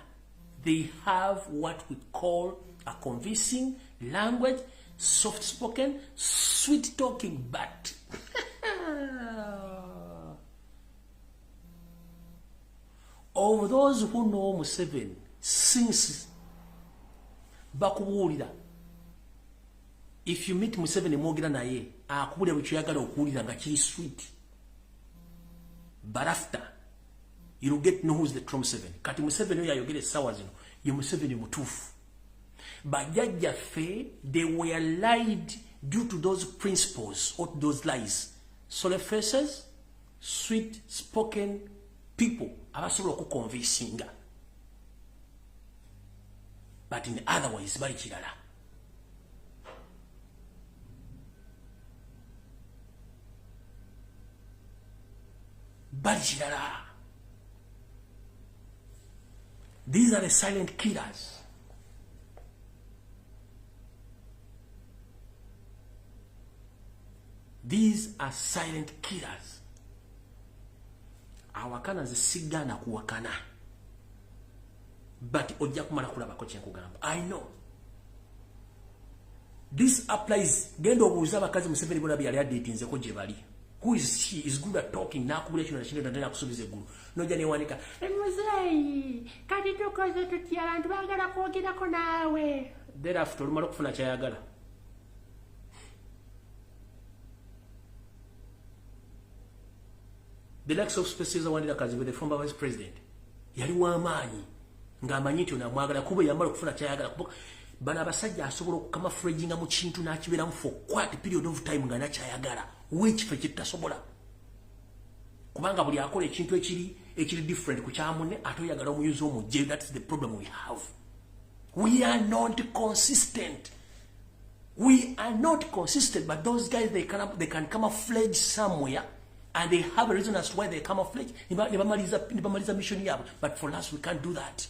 They have what we call a convincing language, soft spoken, sweet talking, but of those who know Museveni since bakubuulira, if you meet Museveni mwogera naye akubuulira bwe kyoyagala okuwulira nga kiri sweet, but after you'll get know who's the true Museveni. Kati Museveni oyo ayogera essaawa zino ye Museveni mutuufu. Bajjajjaffe, they were lied due to those principles or those lies. Sorry faces, sweet spoken people abasobola okuconvincinga, but in otherwise bali kirala. Bali kirala. These are the silent killers. These are silent killers. Awakana nze sigaana kuwakana, but ojja kumala kulabako kyenkugamba. I know this applies. Genda obuuza abakazi Museveni bona bye yali adeetinzeko gye bali. Who is she is good at talking, n'akubula kino nakino, natera akusuubiza eggulu, nojja newanika, "Muzeeyi, kati tukoze tutya? Abantu baagala kwogerako naawe." Thereafter olumala okufuna kyayagala, the likes of Specioza Wandira Kazibwe, the former vice president, yali w'amaanyi ng'amanyi nti ono amwagala, kuba yamala okufuna kyayagala. Bano abasajja asobola okucamouflaginga mu kintu n'akibeeramu for quite period of time nga nakyayagala, wekifo kyetutasobola, kubanga buli akola ekintu ekiri different ku kyamunne ate oyagala omuyuzi omugye. That's the problem we have. We are not consistent. We are not consistent. But those guys, they can camouflage somewhere and they have a reason as to why they camouflage, ne bamaliza mission yabwe. But for us, we can't do that.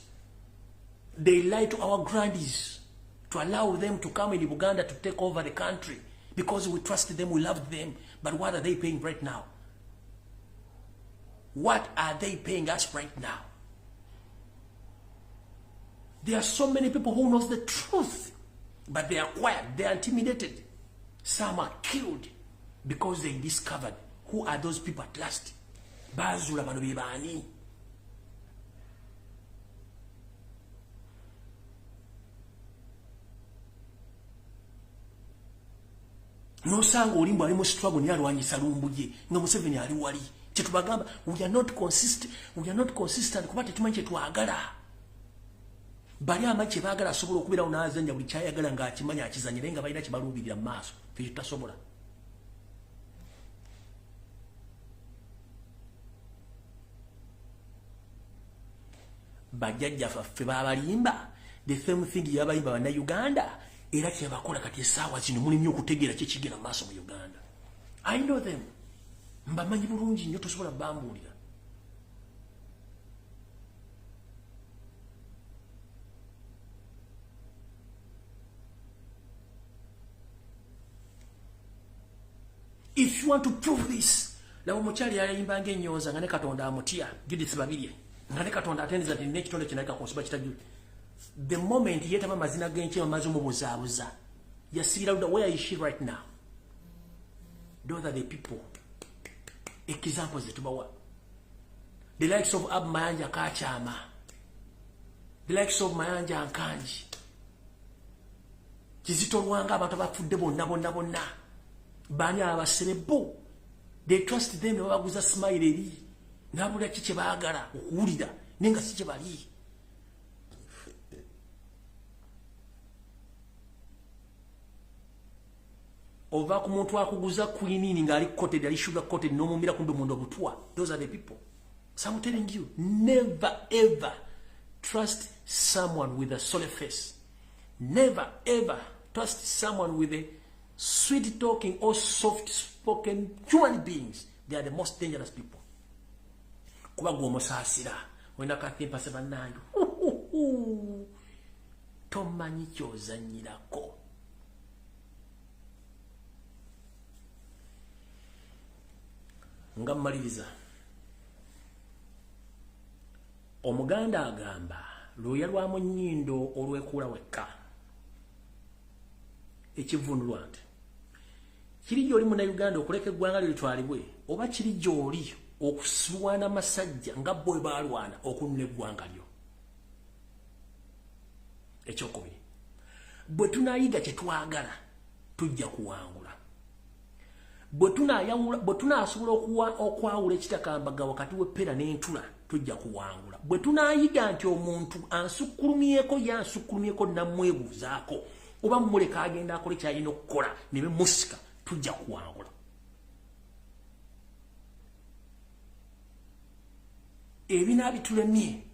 They lie to our grandies to allow them to come in Uganda to take over the country because we trusted them, we loved them. But what are they paying right now? What are they paying us right now? There are so many people who knows the truth, but they are quiet, they are intimidated. Some are killed because they discovered who are those people at last. Bazuula bano be baani. Nosanga olimbu ali mu struggle naye alwanyisa Lumbuye nga Museveni ali wali. Kyetubagamba, we are not consistent. We are not consistent kuba tetumanyi kyetwagala. Bali amanyi kyebaagala, asobola okubeerawo n'azanya buli kyayagala ng'akimanya akizanya, naye nga balina kyebaluubirira mu maaso, fe tutasobola. Bajjajjaffe babalimba the same thing yabalimba Bannayuganda, era kyebakola kati essaawa zino. Mulimye okutegeera kyekigenda mu maaso mu Uganda. I know them, mbamanyi bulungi nnyo, tosobola bambuulira. If you want to prove this, laba omukyali yayimbanga ennyonza nga ne Katonda amutya, Judith Babirye, nga ne Katonda atendeza nti n'ekitonde kinaleka ku nsiba kitajju. The moment yeetaba amazina g'enkyema, amaze omubuzaabuza, yasibira ludda. Where is she right now? Those are the people, examples zetubawa. The likes of Ab Mayanja Kakyama, the likes of Mayanja Nkangi, Kizito Lwanga, abantu abafudde bonna bonna bonna, baani abaserebo? They trust them, ne babaguza smile eri nabula ki kye baagala okuwulira, naye nga si kye bali. Ova ku muntu akuguza quinine ng'ali coated, ali sugar coated, n'omumira, kumbe munda obutwa. Those are the people. So I'm telling you, never ever trust someone with a sorry face. Never ever trust someone with a sweet talking or soft spoken human beings. They are the most dangerous people, kuba gwe omusaasira, olina kathimpase, bannange, tomanyi kyozanyirako. Nga mmaliriza, Omuganda agamba, lwoya lwa mu nnyindo olwekuula wekka. Ekivunulwa nti kiri gy'oli Munnayuganda okuleka eggwanga lyo litwalibwe, oba kiri gy'oli okusirwana amasajja nga bo bwe baalwana okununa eggwanga lyo. Ekyokubiri, bwe tunaayiga kye twagala, tujja kuwangula. Bwe tunaasobola okwawula ekitakambaga wakati w'eppeera n'entula, tujja kuwangula. Bwe tunaayiga nti omuntu ansukkulumyeko yansukkulumyeko namwebuuzaako, oba mmuleka agenda akole ky'alina okukola ne bemusika, tujja kuwangula. Ebinaabitulemye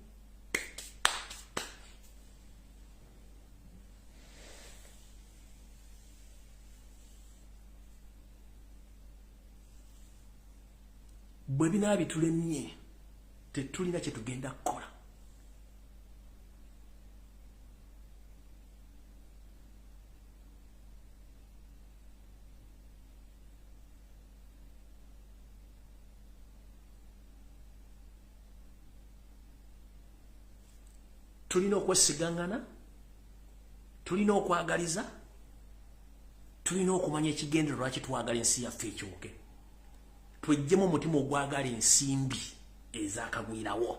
bwe binaabitulemye tetulina kye tugenda kukola. Tulina okwesigangana, tulina okwagaliza, tulina okumanya ekigendererwa lwaki twagala ensi yaffe ekyuke. Tweggyemu omutima ogwagala ensimbi ezakagwirawo.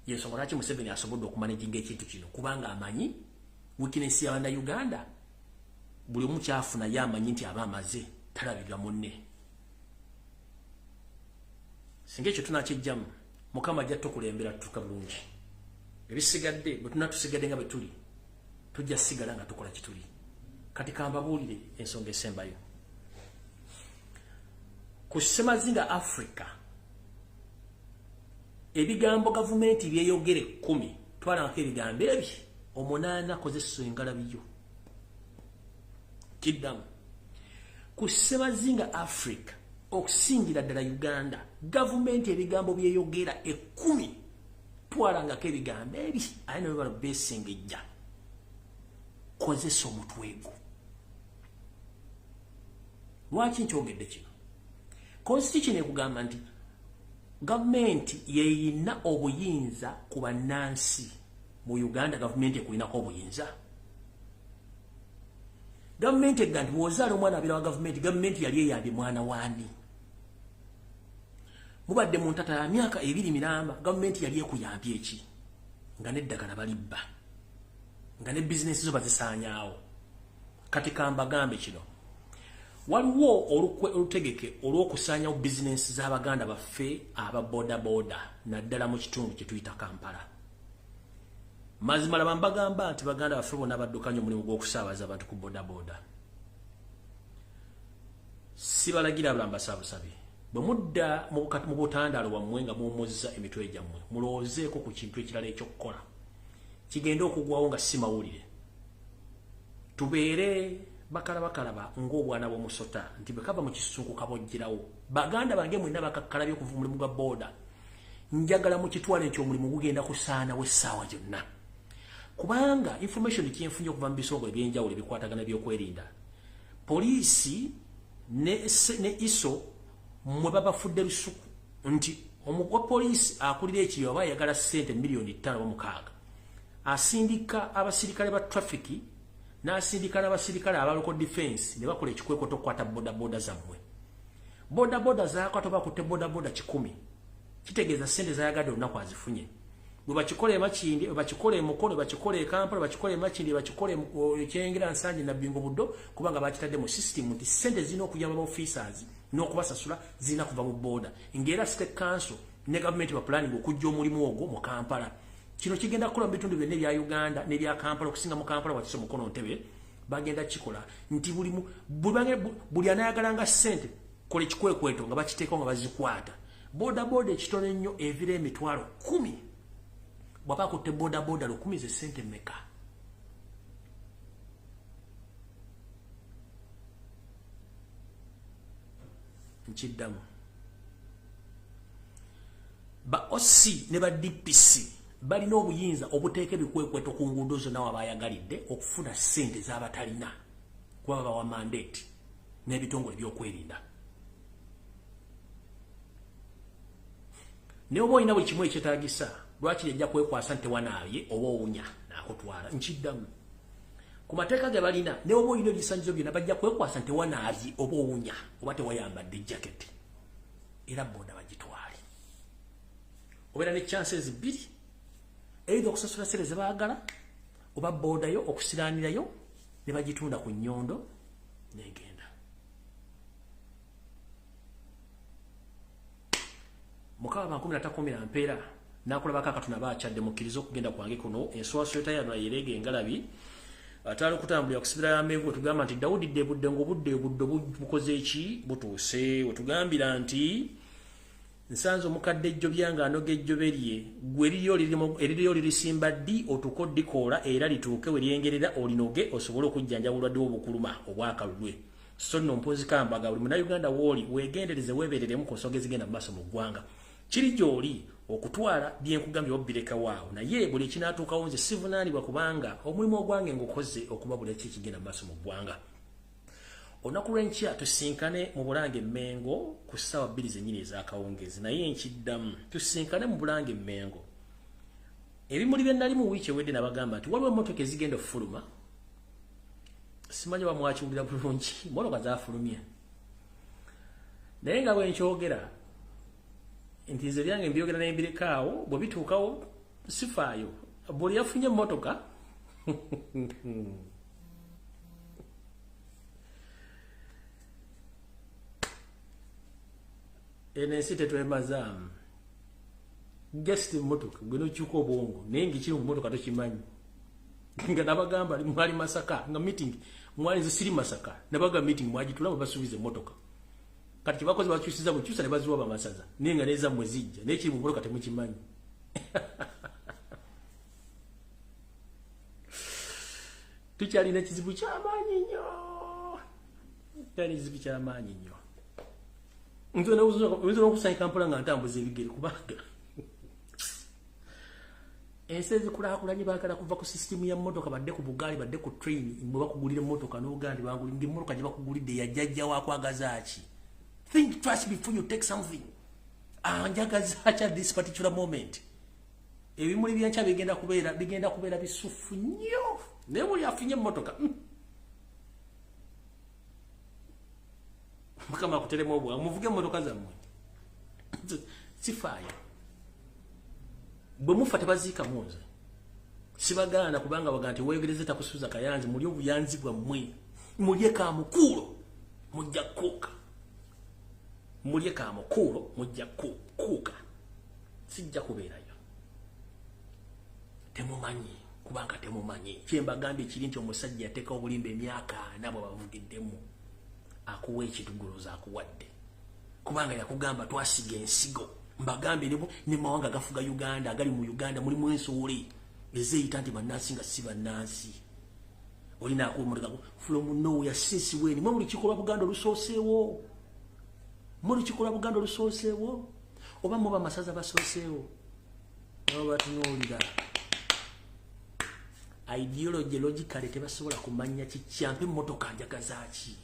Yensonga lwaki Museveni asobodde okumanaginga ekintu kino, kubanga amanyi weakness ya Bannayuganda. Buli omu kyafuna ye amanyi nti aba amaze, talabirira munne. Singa ekyo tunakiggyamu, Mukama ajja tukulembera tutuuka bulungi. Ebisigadde bwe tunatusigadde nga bwe tuli, tujja sigala nga tukola kituli. Kati kambabuulire ensonga esembayo. Ku ssemazinga Africa, ebigambo gavumenti byeyogere 10, twalangako ebigambo ebyo 8 kozesa engalabiyo. Kiddamu. Ku ssemazinga Africa, okusingira ddala Uganda, gavumenti ebigambo byeyogera 10, twalangako ebigambo ebyo aye ne bwe besengejja. Kozesa omutwe gwo. Lwaki nkyogedde kino? Constitution ekugamba nti gavumenti yeyina obuyinza ku bannansi. Mu Uganda gavumenti ekulinako obuyinza. Gavumenti egamba nti bw'ozaala omwana abeera wa gavumenti, gavumenti yali eyambye mwana waani? Mubadde mu ntata ya myaka 2 miramba, gavumenti yali ekuyambye eki? Nga n'eddagala balibba, nga ne bizinesi zo bazisaanyaawo. Kati kambagambe kino. Waliwo olukwe olutegeke olw'okusaanyawo bizinensi z'abaganda baffe aba bodaboda, naddala mu kitundu kye tuyita Kampala. Mazima laba mbagamba nti baganda baffe bonna baddukanya omulimu gw'okusaabaza abantu ku bodaboda. Sibalagira abala mbasaabusabi. Bwe mudda mu butandaalo bwammwe nga muwummuzza emitwe gyammwe, mulowoozeeko ku kintu ekirala eky'okukola. Kigende okugwawo nga si mawulire. Tubeere bakalabakalaba ng'obwana bw'omusota nti bwe kava mu kisunku kabojjerawo. Baganda bange mwenna bakakkalabye okuva omulimu gwa boda. Njagala mukitwale nti omulimu gugenda kusaanawo essaawa gyonna. Kubanga information kyenfunye okuva mu bisongo ebyenjawulo ebikwatagana ebyokwerinda, poliisi ne ISO mwe babafudde lusuku nti owa poliisi akulira ekiyo aba ayagala ssente miliyoni 5 oba 6, asindika abasirikale ba traffic n'asindika n'abasirikale aba local defense ne bakola ekikwekweto okukwata bodaboda zammwe. Bodaboda zaakwata bakutte bodaboda 100, kitegeeza ssente z'ayagadde olunaku azifunye. Bwe bakikola e Makindye, bwe bakikola e Mukono, bwe bakikola e Kampala, bwe bakikola e Makindye, bwe bakikola e Kyengera, Nsangi, Nabbingo, Buddo, kubanga bakitadde mu system nti ssente zirina okuyamba ba officers n'okubasasula zirina kuva mu boda. Ng'era state council ne gavumenti ba planning okujja omulimu ogwo mu Kampala. Kino kigenda kukola mu bitundu byonna ebya Uganda n'ebya Kampala, okusinga mu Kampala Wakiso, Mukono, Ntebe. Bagenda kikola nti buli anayagalanga ssente kola ekikwekweto nga bakiteekawo nga bazikwata. Bodaboda ekitono ennyo evira emitwalo 10. Bw'aba akutte bodaboda 10 ze ssente mmeka? Nkiddamu. Ba OC ne ba DPC balina obuyinza obuteeka ebikwekweto ku nguudo zonna wabayagalidde okufuna ssente z'abatalina, kuba babawa mandate n'ebitongole ebyokwerinda. Naye oba olina buli kimu ekyetaagisa, lwaki ejja kwekwasa nti tewanaabye oba owunya n'akutwala? Nkiddamu. Ku mateeka ge balina, ne oba olina ebisaanyizo byonna, bajja kwekwasa nti tewanaabye oba owunya oba tewayambadde jaketi, era boda bagitwale. Obeera ne chances 2, either okusasula ssente ze baagala oba bodayo okusiraanirayo ne bagitunda ku nnyondo n'egenda. Mukama bankumi natakumira mpeera nakulabako akatuna bakyadde mukkirize okugenda kwange kuno enswaso etayano yerega engalabi atali okutambulira kusibira y'amenvu. Wetugamba nti Dawudi ddebudde ng'obudde budde bukoze eki butuuse. Wetugambira nti nsanze omukadde ejjo byange anoga ejjobe lye gwe eririyo lirisimba ddi otuuke oddikoola era lituuke we lyengerera olinoge osobole okujjanjaba obulwadde bw'obukuluma obwakalulwe. So nno mpunzi kambaga buli munnayuganda w'oli weegendereze weebereremu ku nsonga ezigenda mu maaso mu ggwanga. Kiri gy'oli okutwala bye nkugambye obbirekawo naye buli ekinaatuukawo nze sivunaanibwa kubanga omulimu ogwange ngukoze okuba buli ki ekigenda mu maaso mu ggwanga. Olunaku lw'enkya tusinkane mu Bulange Mmengo ku ssaawa 2 zennyini ez'akawungeezi, naye nkiddamu tusinkane mu Bulange Mmengo. Ebimuli bye nali mu wiiki ewedde nabagamba nti waliwo emmotoka ezigenda okufuluma, simanyi oba mwakiwulira bulungi, mmotoka zaafulumye naye nga bwe nkyogera nti nze byange mbyogera ne mbirekaawo, bwe bituukawo sifaayo. Buli yafunye emmotoka eno ensi tetwemazaamu. Just emmotoka gwe n'okyuka obwongo naye ng'ekiri mu mmotoka tokimanyi. Nga nabagamba mwali Masaka nga meeting mwali nze siri Masaka, nabagamba meeting mwagitula bwe basuubiza emmotoka. Kati kyebakoze bakyusiza bukyusa ne baziwa bamasaza naye nga n'ezammwe zijja naye ekiri mu mmotoka temukimanyi. Tukyalina ekizibu ky'amaanyi nnyo, tukyalina ekizibu ky'amaanyi nnyo. Nze n'okusanyuka mpola nga ntambuza ebigere kubanga ensi ezikulaakulanye baagala kuva ku sisitimu ya mmotoka badde ku bugaali badde ku train. Bwe bakugulira emmotoka n'ogamba nti bangulidde emmotoka gye bakugulidde ya jjajja wakwagaza ki? Think twice before you take something. Anjagaza ki at this particular moment? Ebimuli byenkya bigenda kubeera bisufu nnyo naye buli afunye emmotoka Mukama akuteremu obwangu, muvuge emmotoka zammwe. Sifaayo bwe mufa tebaziikamu nze sibagaana kubanga baga nti weegereze takusuza kayanzi. Mulye obuyanzi bwammwe, mulye kamukuulo mujja kukuuka, mulye kamukuulo mujja kukuuka. Sijja kubeerayo. Temumanyi kubanga temumanyi. Kyembagambye kiri nti omusajja yateekawo obulimba emyaka 40 bwe bavugiddemu akuwa ekituguloza akuwadde kubanga yakugamba twasiga ensigo. Mbagambye ne mawanga gafuga Uganda agali mu Uganda mulimu ensowole ezeeyita nti bannansi nga si bannansi. Olina akuwa from nowhere since when? Mwe lukiiko lwa Buganda olusooseewo, mwe lukiiko lwa Buganda olusooseewo oba muba masaza basooseewo? Nabo batunuulira ideology logically tebasobola kumanya kikyampa emmotoka njagaza ki.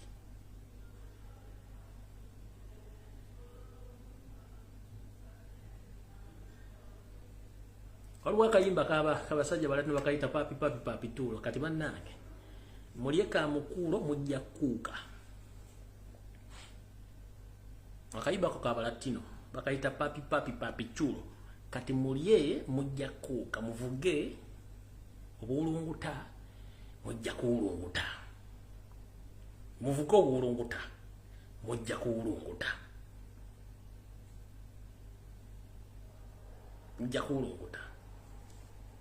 Waliwo akayimba kabasajja balatino bakayita papi papi papi tuulo. Kati bannange mulye kamukuulo mujja kukuuka. Akayimba ako kabalatino bakayita papi papi papi tuulo. Kati mulye mujja kukuuka, muvuge obuwulunguta mujja kuwulunguta, muvuge obuwulunguta mujja kuwulunguta, mujja kuwulunguta.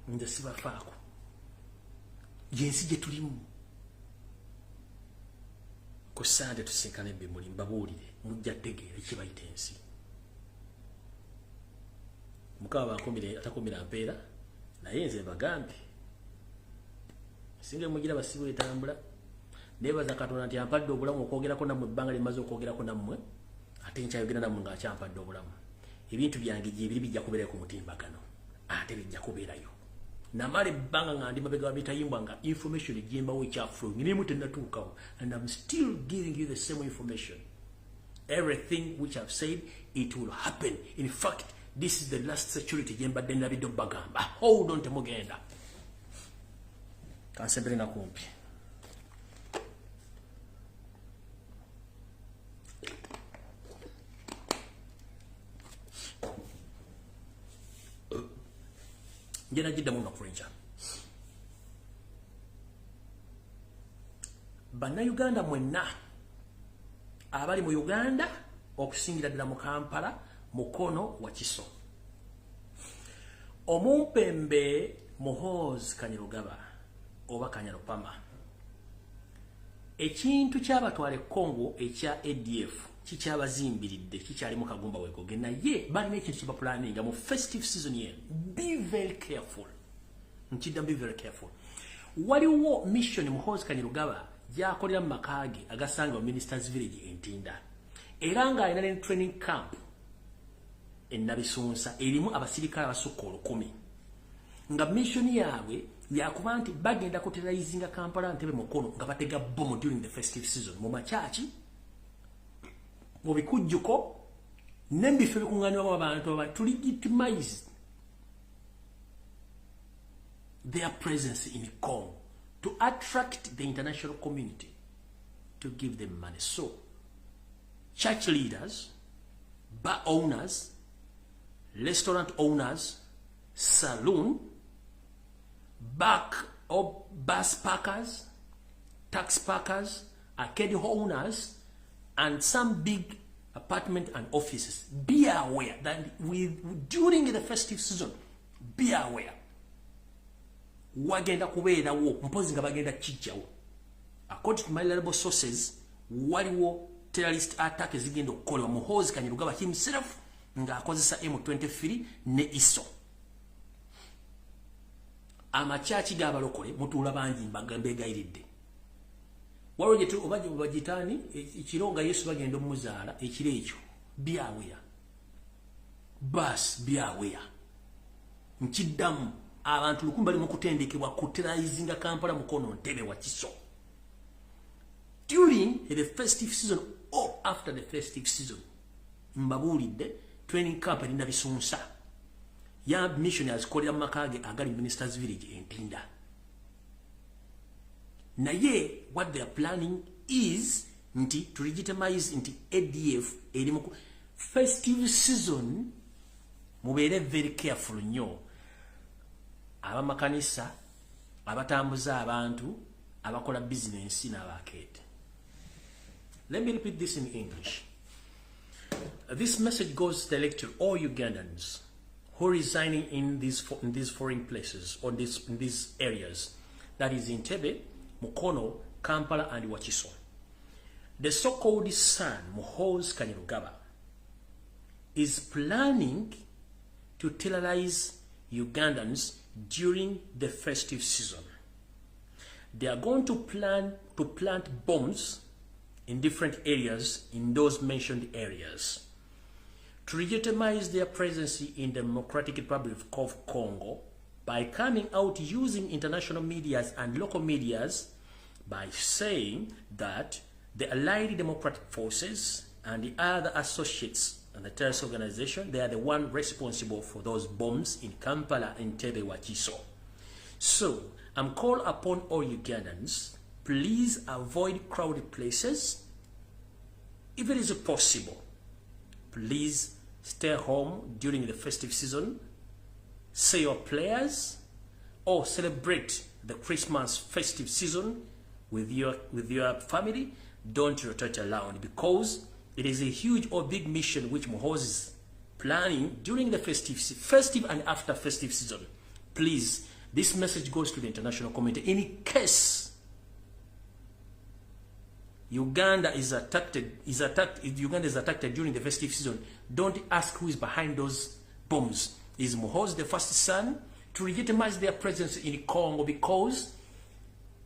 Nze sibafaako, yensi gye tulimu. Ku Sande tusinkane ebimuli mbabuulire, mujja tegeera ekibayita ensi. Mukama bankumire atakumira mpeera, naye nze mbagambye singa mugira basibu etambula. Nebaza Katonda nti ampadde obulamu okwogerako nammwe ebbanga lye mmaze okwogerako nammwe, ate nkyayogera nammwe ng'akyampadde obulamu. Ebintu byange gye biri bijja kubeerayo ku mutimbagano, ate bijja kubeerayo. Namala ebbanga nga ndi mabega wa mitayimbwa nga information gyembawo ekyafulumye nemu tennatuukawo, and I'm still giving you the same information. Everything which I've said, it will happen. In fact, this is the last security gyembadde nabidde obbagamba. Hold on, temugenda. Kansembere nakumpi. Njena jidda mu nakurenja. Bannayuganda mwenna abali mu Uganda okusingira ddala mu Kampala Mukono, Wakiso. Omumpembe Muhoozi Kainerugaba oba Kanyarupama, ekintu kyabatwala e Congo ekya ADF kikyabazimbiridde, kikyali mu kagumba wekoge, naye balina ekintu kyebapulaninga mu festive season ye. Be very careful, nkiddamu, be very careful. Waliwo mission Muhoozi Kainerugaba gyakolera mu maka ge agasangibwa Ministers Village Entinda, era ng'alina ne training camp e Nabisunsa erimu abasirikale abasukka 1000, nga mission yaabwe yakuba nti bagenda kuterrorizinga Kampala, Ntebe, Mukono nga batega bomu during the festive season mu makyaki, mu bikujjuko n'ebifo ebikuŋŋaanibwamu abantu, to legitimize their presence in Congo, to attract the international community to give them money. So church leaders, bar owners, restaurant owners, saloon, back or bus parkers, taxi parkers, arcade owners, and some big apartment and offices. Be aware that during the festive season, be aware. Wagenda kubeerawo mpozi nga bagenda kijjawo. According to my reliable sources, waliwo terrorist attack ezigenda okukolebwa Muhoozi Kainerugaba himself ng'akozesa M23 ne ISO. Amakyaki g'abalokole mutuula bangi, mbegayiridde, waliwo gye oba bagitaani ekiro nga Yesu bagenda omuzaala ekiro ekyo. Be aware, bas be aware. Nkiddamu, abantu 1000 bali mu kutendekebwa kuterrorizinga Kampala, Mukono, Ntebe, Wakiso during the festive season or after the festive season. Mbabuulidde, training camp erina Bisunsa ya mission azikolera mu maka ge agali Ministers Village Entinda, naye what they are planning is nti to legitimize nti ADF eri mu festive season. Mubeere very careful nnyo, abamakanisa, abatambuza abantu, abakola bizinensi n'abakeete. Let me repeat this in English. This message goes direct to all Ugandans who are residing in these foreign places or in these areas, that is Entebbe, Mukono, Kampala and Wakiso. The so-called son, Muhoozi Kainerugaba, is planning to terrorize Ugandans during the festive season. They are going to plan to plant bombs in different areas in those mentioned areas to legitimize their presence in the Democratic Republic of Congo by coming out using international medias and local medias by saying that the Allied Democratic Forces and the other associates and the terrorist organization, they are the one responsible for those bombs in Kampala, Entebbe, Wakiso. So, I'm call upon all Ugandans, please avoid crowded places. If it is possible, please stay home during the festive season, say your prayers, or celebrate the Christmas festive season with your family. Don't rotate around because it is a huge or big mission which Muhoozi is planning during the festive and after festive season. Please, this message goes to the international community. In case Uganda is attacked, if Uganda is attacked during the festive season, don't ask who is behind those bombs. Is Muhoozi the first son to legitimize their presence in Congo, because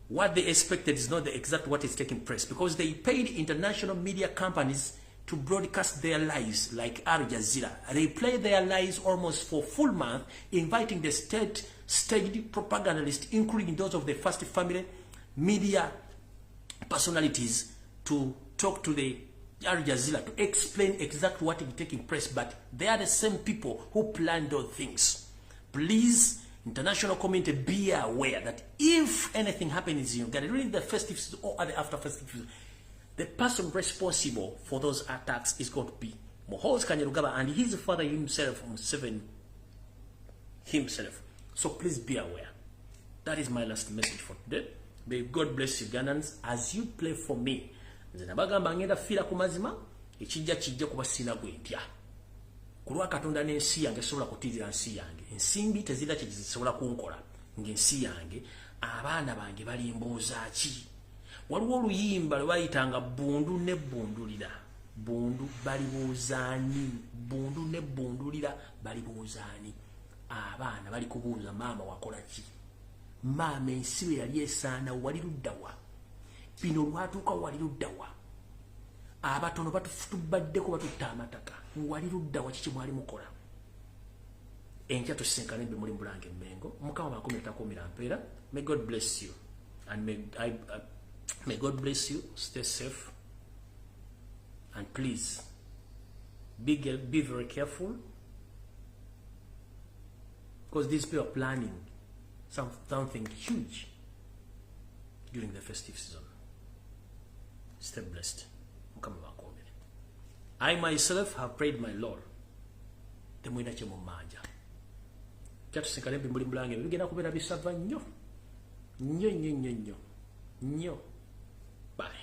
what they expected is not the exact what is taking place, because they paid international media companies to broadcast their lies like Al Jazeera. They play their lies almost for full month, inviting the state staged propagandists, including those of the first family media personalities, to talk to the Al Jazeera to explain exactly what is taking place. But they are the same people who planned those things. Please, international community, be aware that if anything happens in Uganda during the festive season or the after festive season, the person responsible for those attacks is going to be Muhoozi Kainerugaba and his father himself, Museveni himself. So please be aware. That is my last message for today. May God bless Ugandans as you pray for me. Nze nabagamba ngenda fiira ku mazima, ekijja kijja kuba sina gwe ntya. Ku lwa Katonda n'ensi yange, sobola kutiirira nsi yange. Ensimbi tezirina kye zisobola kunkola ng'ensi yange, abaana bange balimbuuza ki? Waliwo oluyimba lwe bayitanga "Bundu ne Bundulira". Bundu balibuuzaani? Bundu ne Bundulira balibuuzaani? Abaana bali kubuuza, "Maama wakola ki? Maama, ensi bwe yali esaana wali luddawa? Bino lwatuuka wali luddawa? Abatono batubaddeko batutta amataka, wali luddawa? Kiki mwali mukola?" Enkya tusinkane mbe muli Mbulange Emmengo. Mukama bakumira takumira mpeera. May God bless you and may God bless you. Stay safe and please be very careful, because these people are planning something huge during the festive season. Stay blessed. Mukama bakuumire. I myself have prayed my Lord. Temulina kye mummanja. Kyatusinkane mbi muli Mulange. Bigenda kubeera bisava nnyo nnyo nnyo nnyo nnyo nnyo. Bye.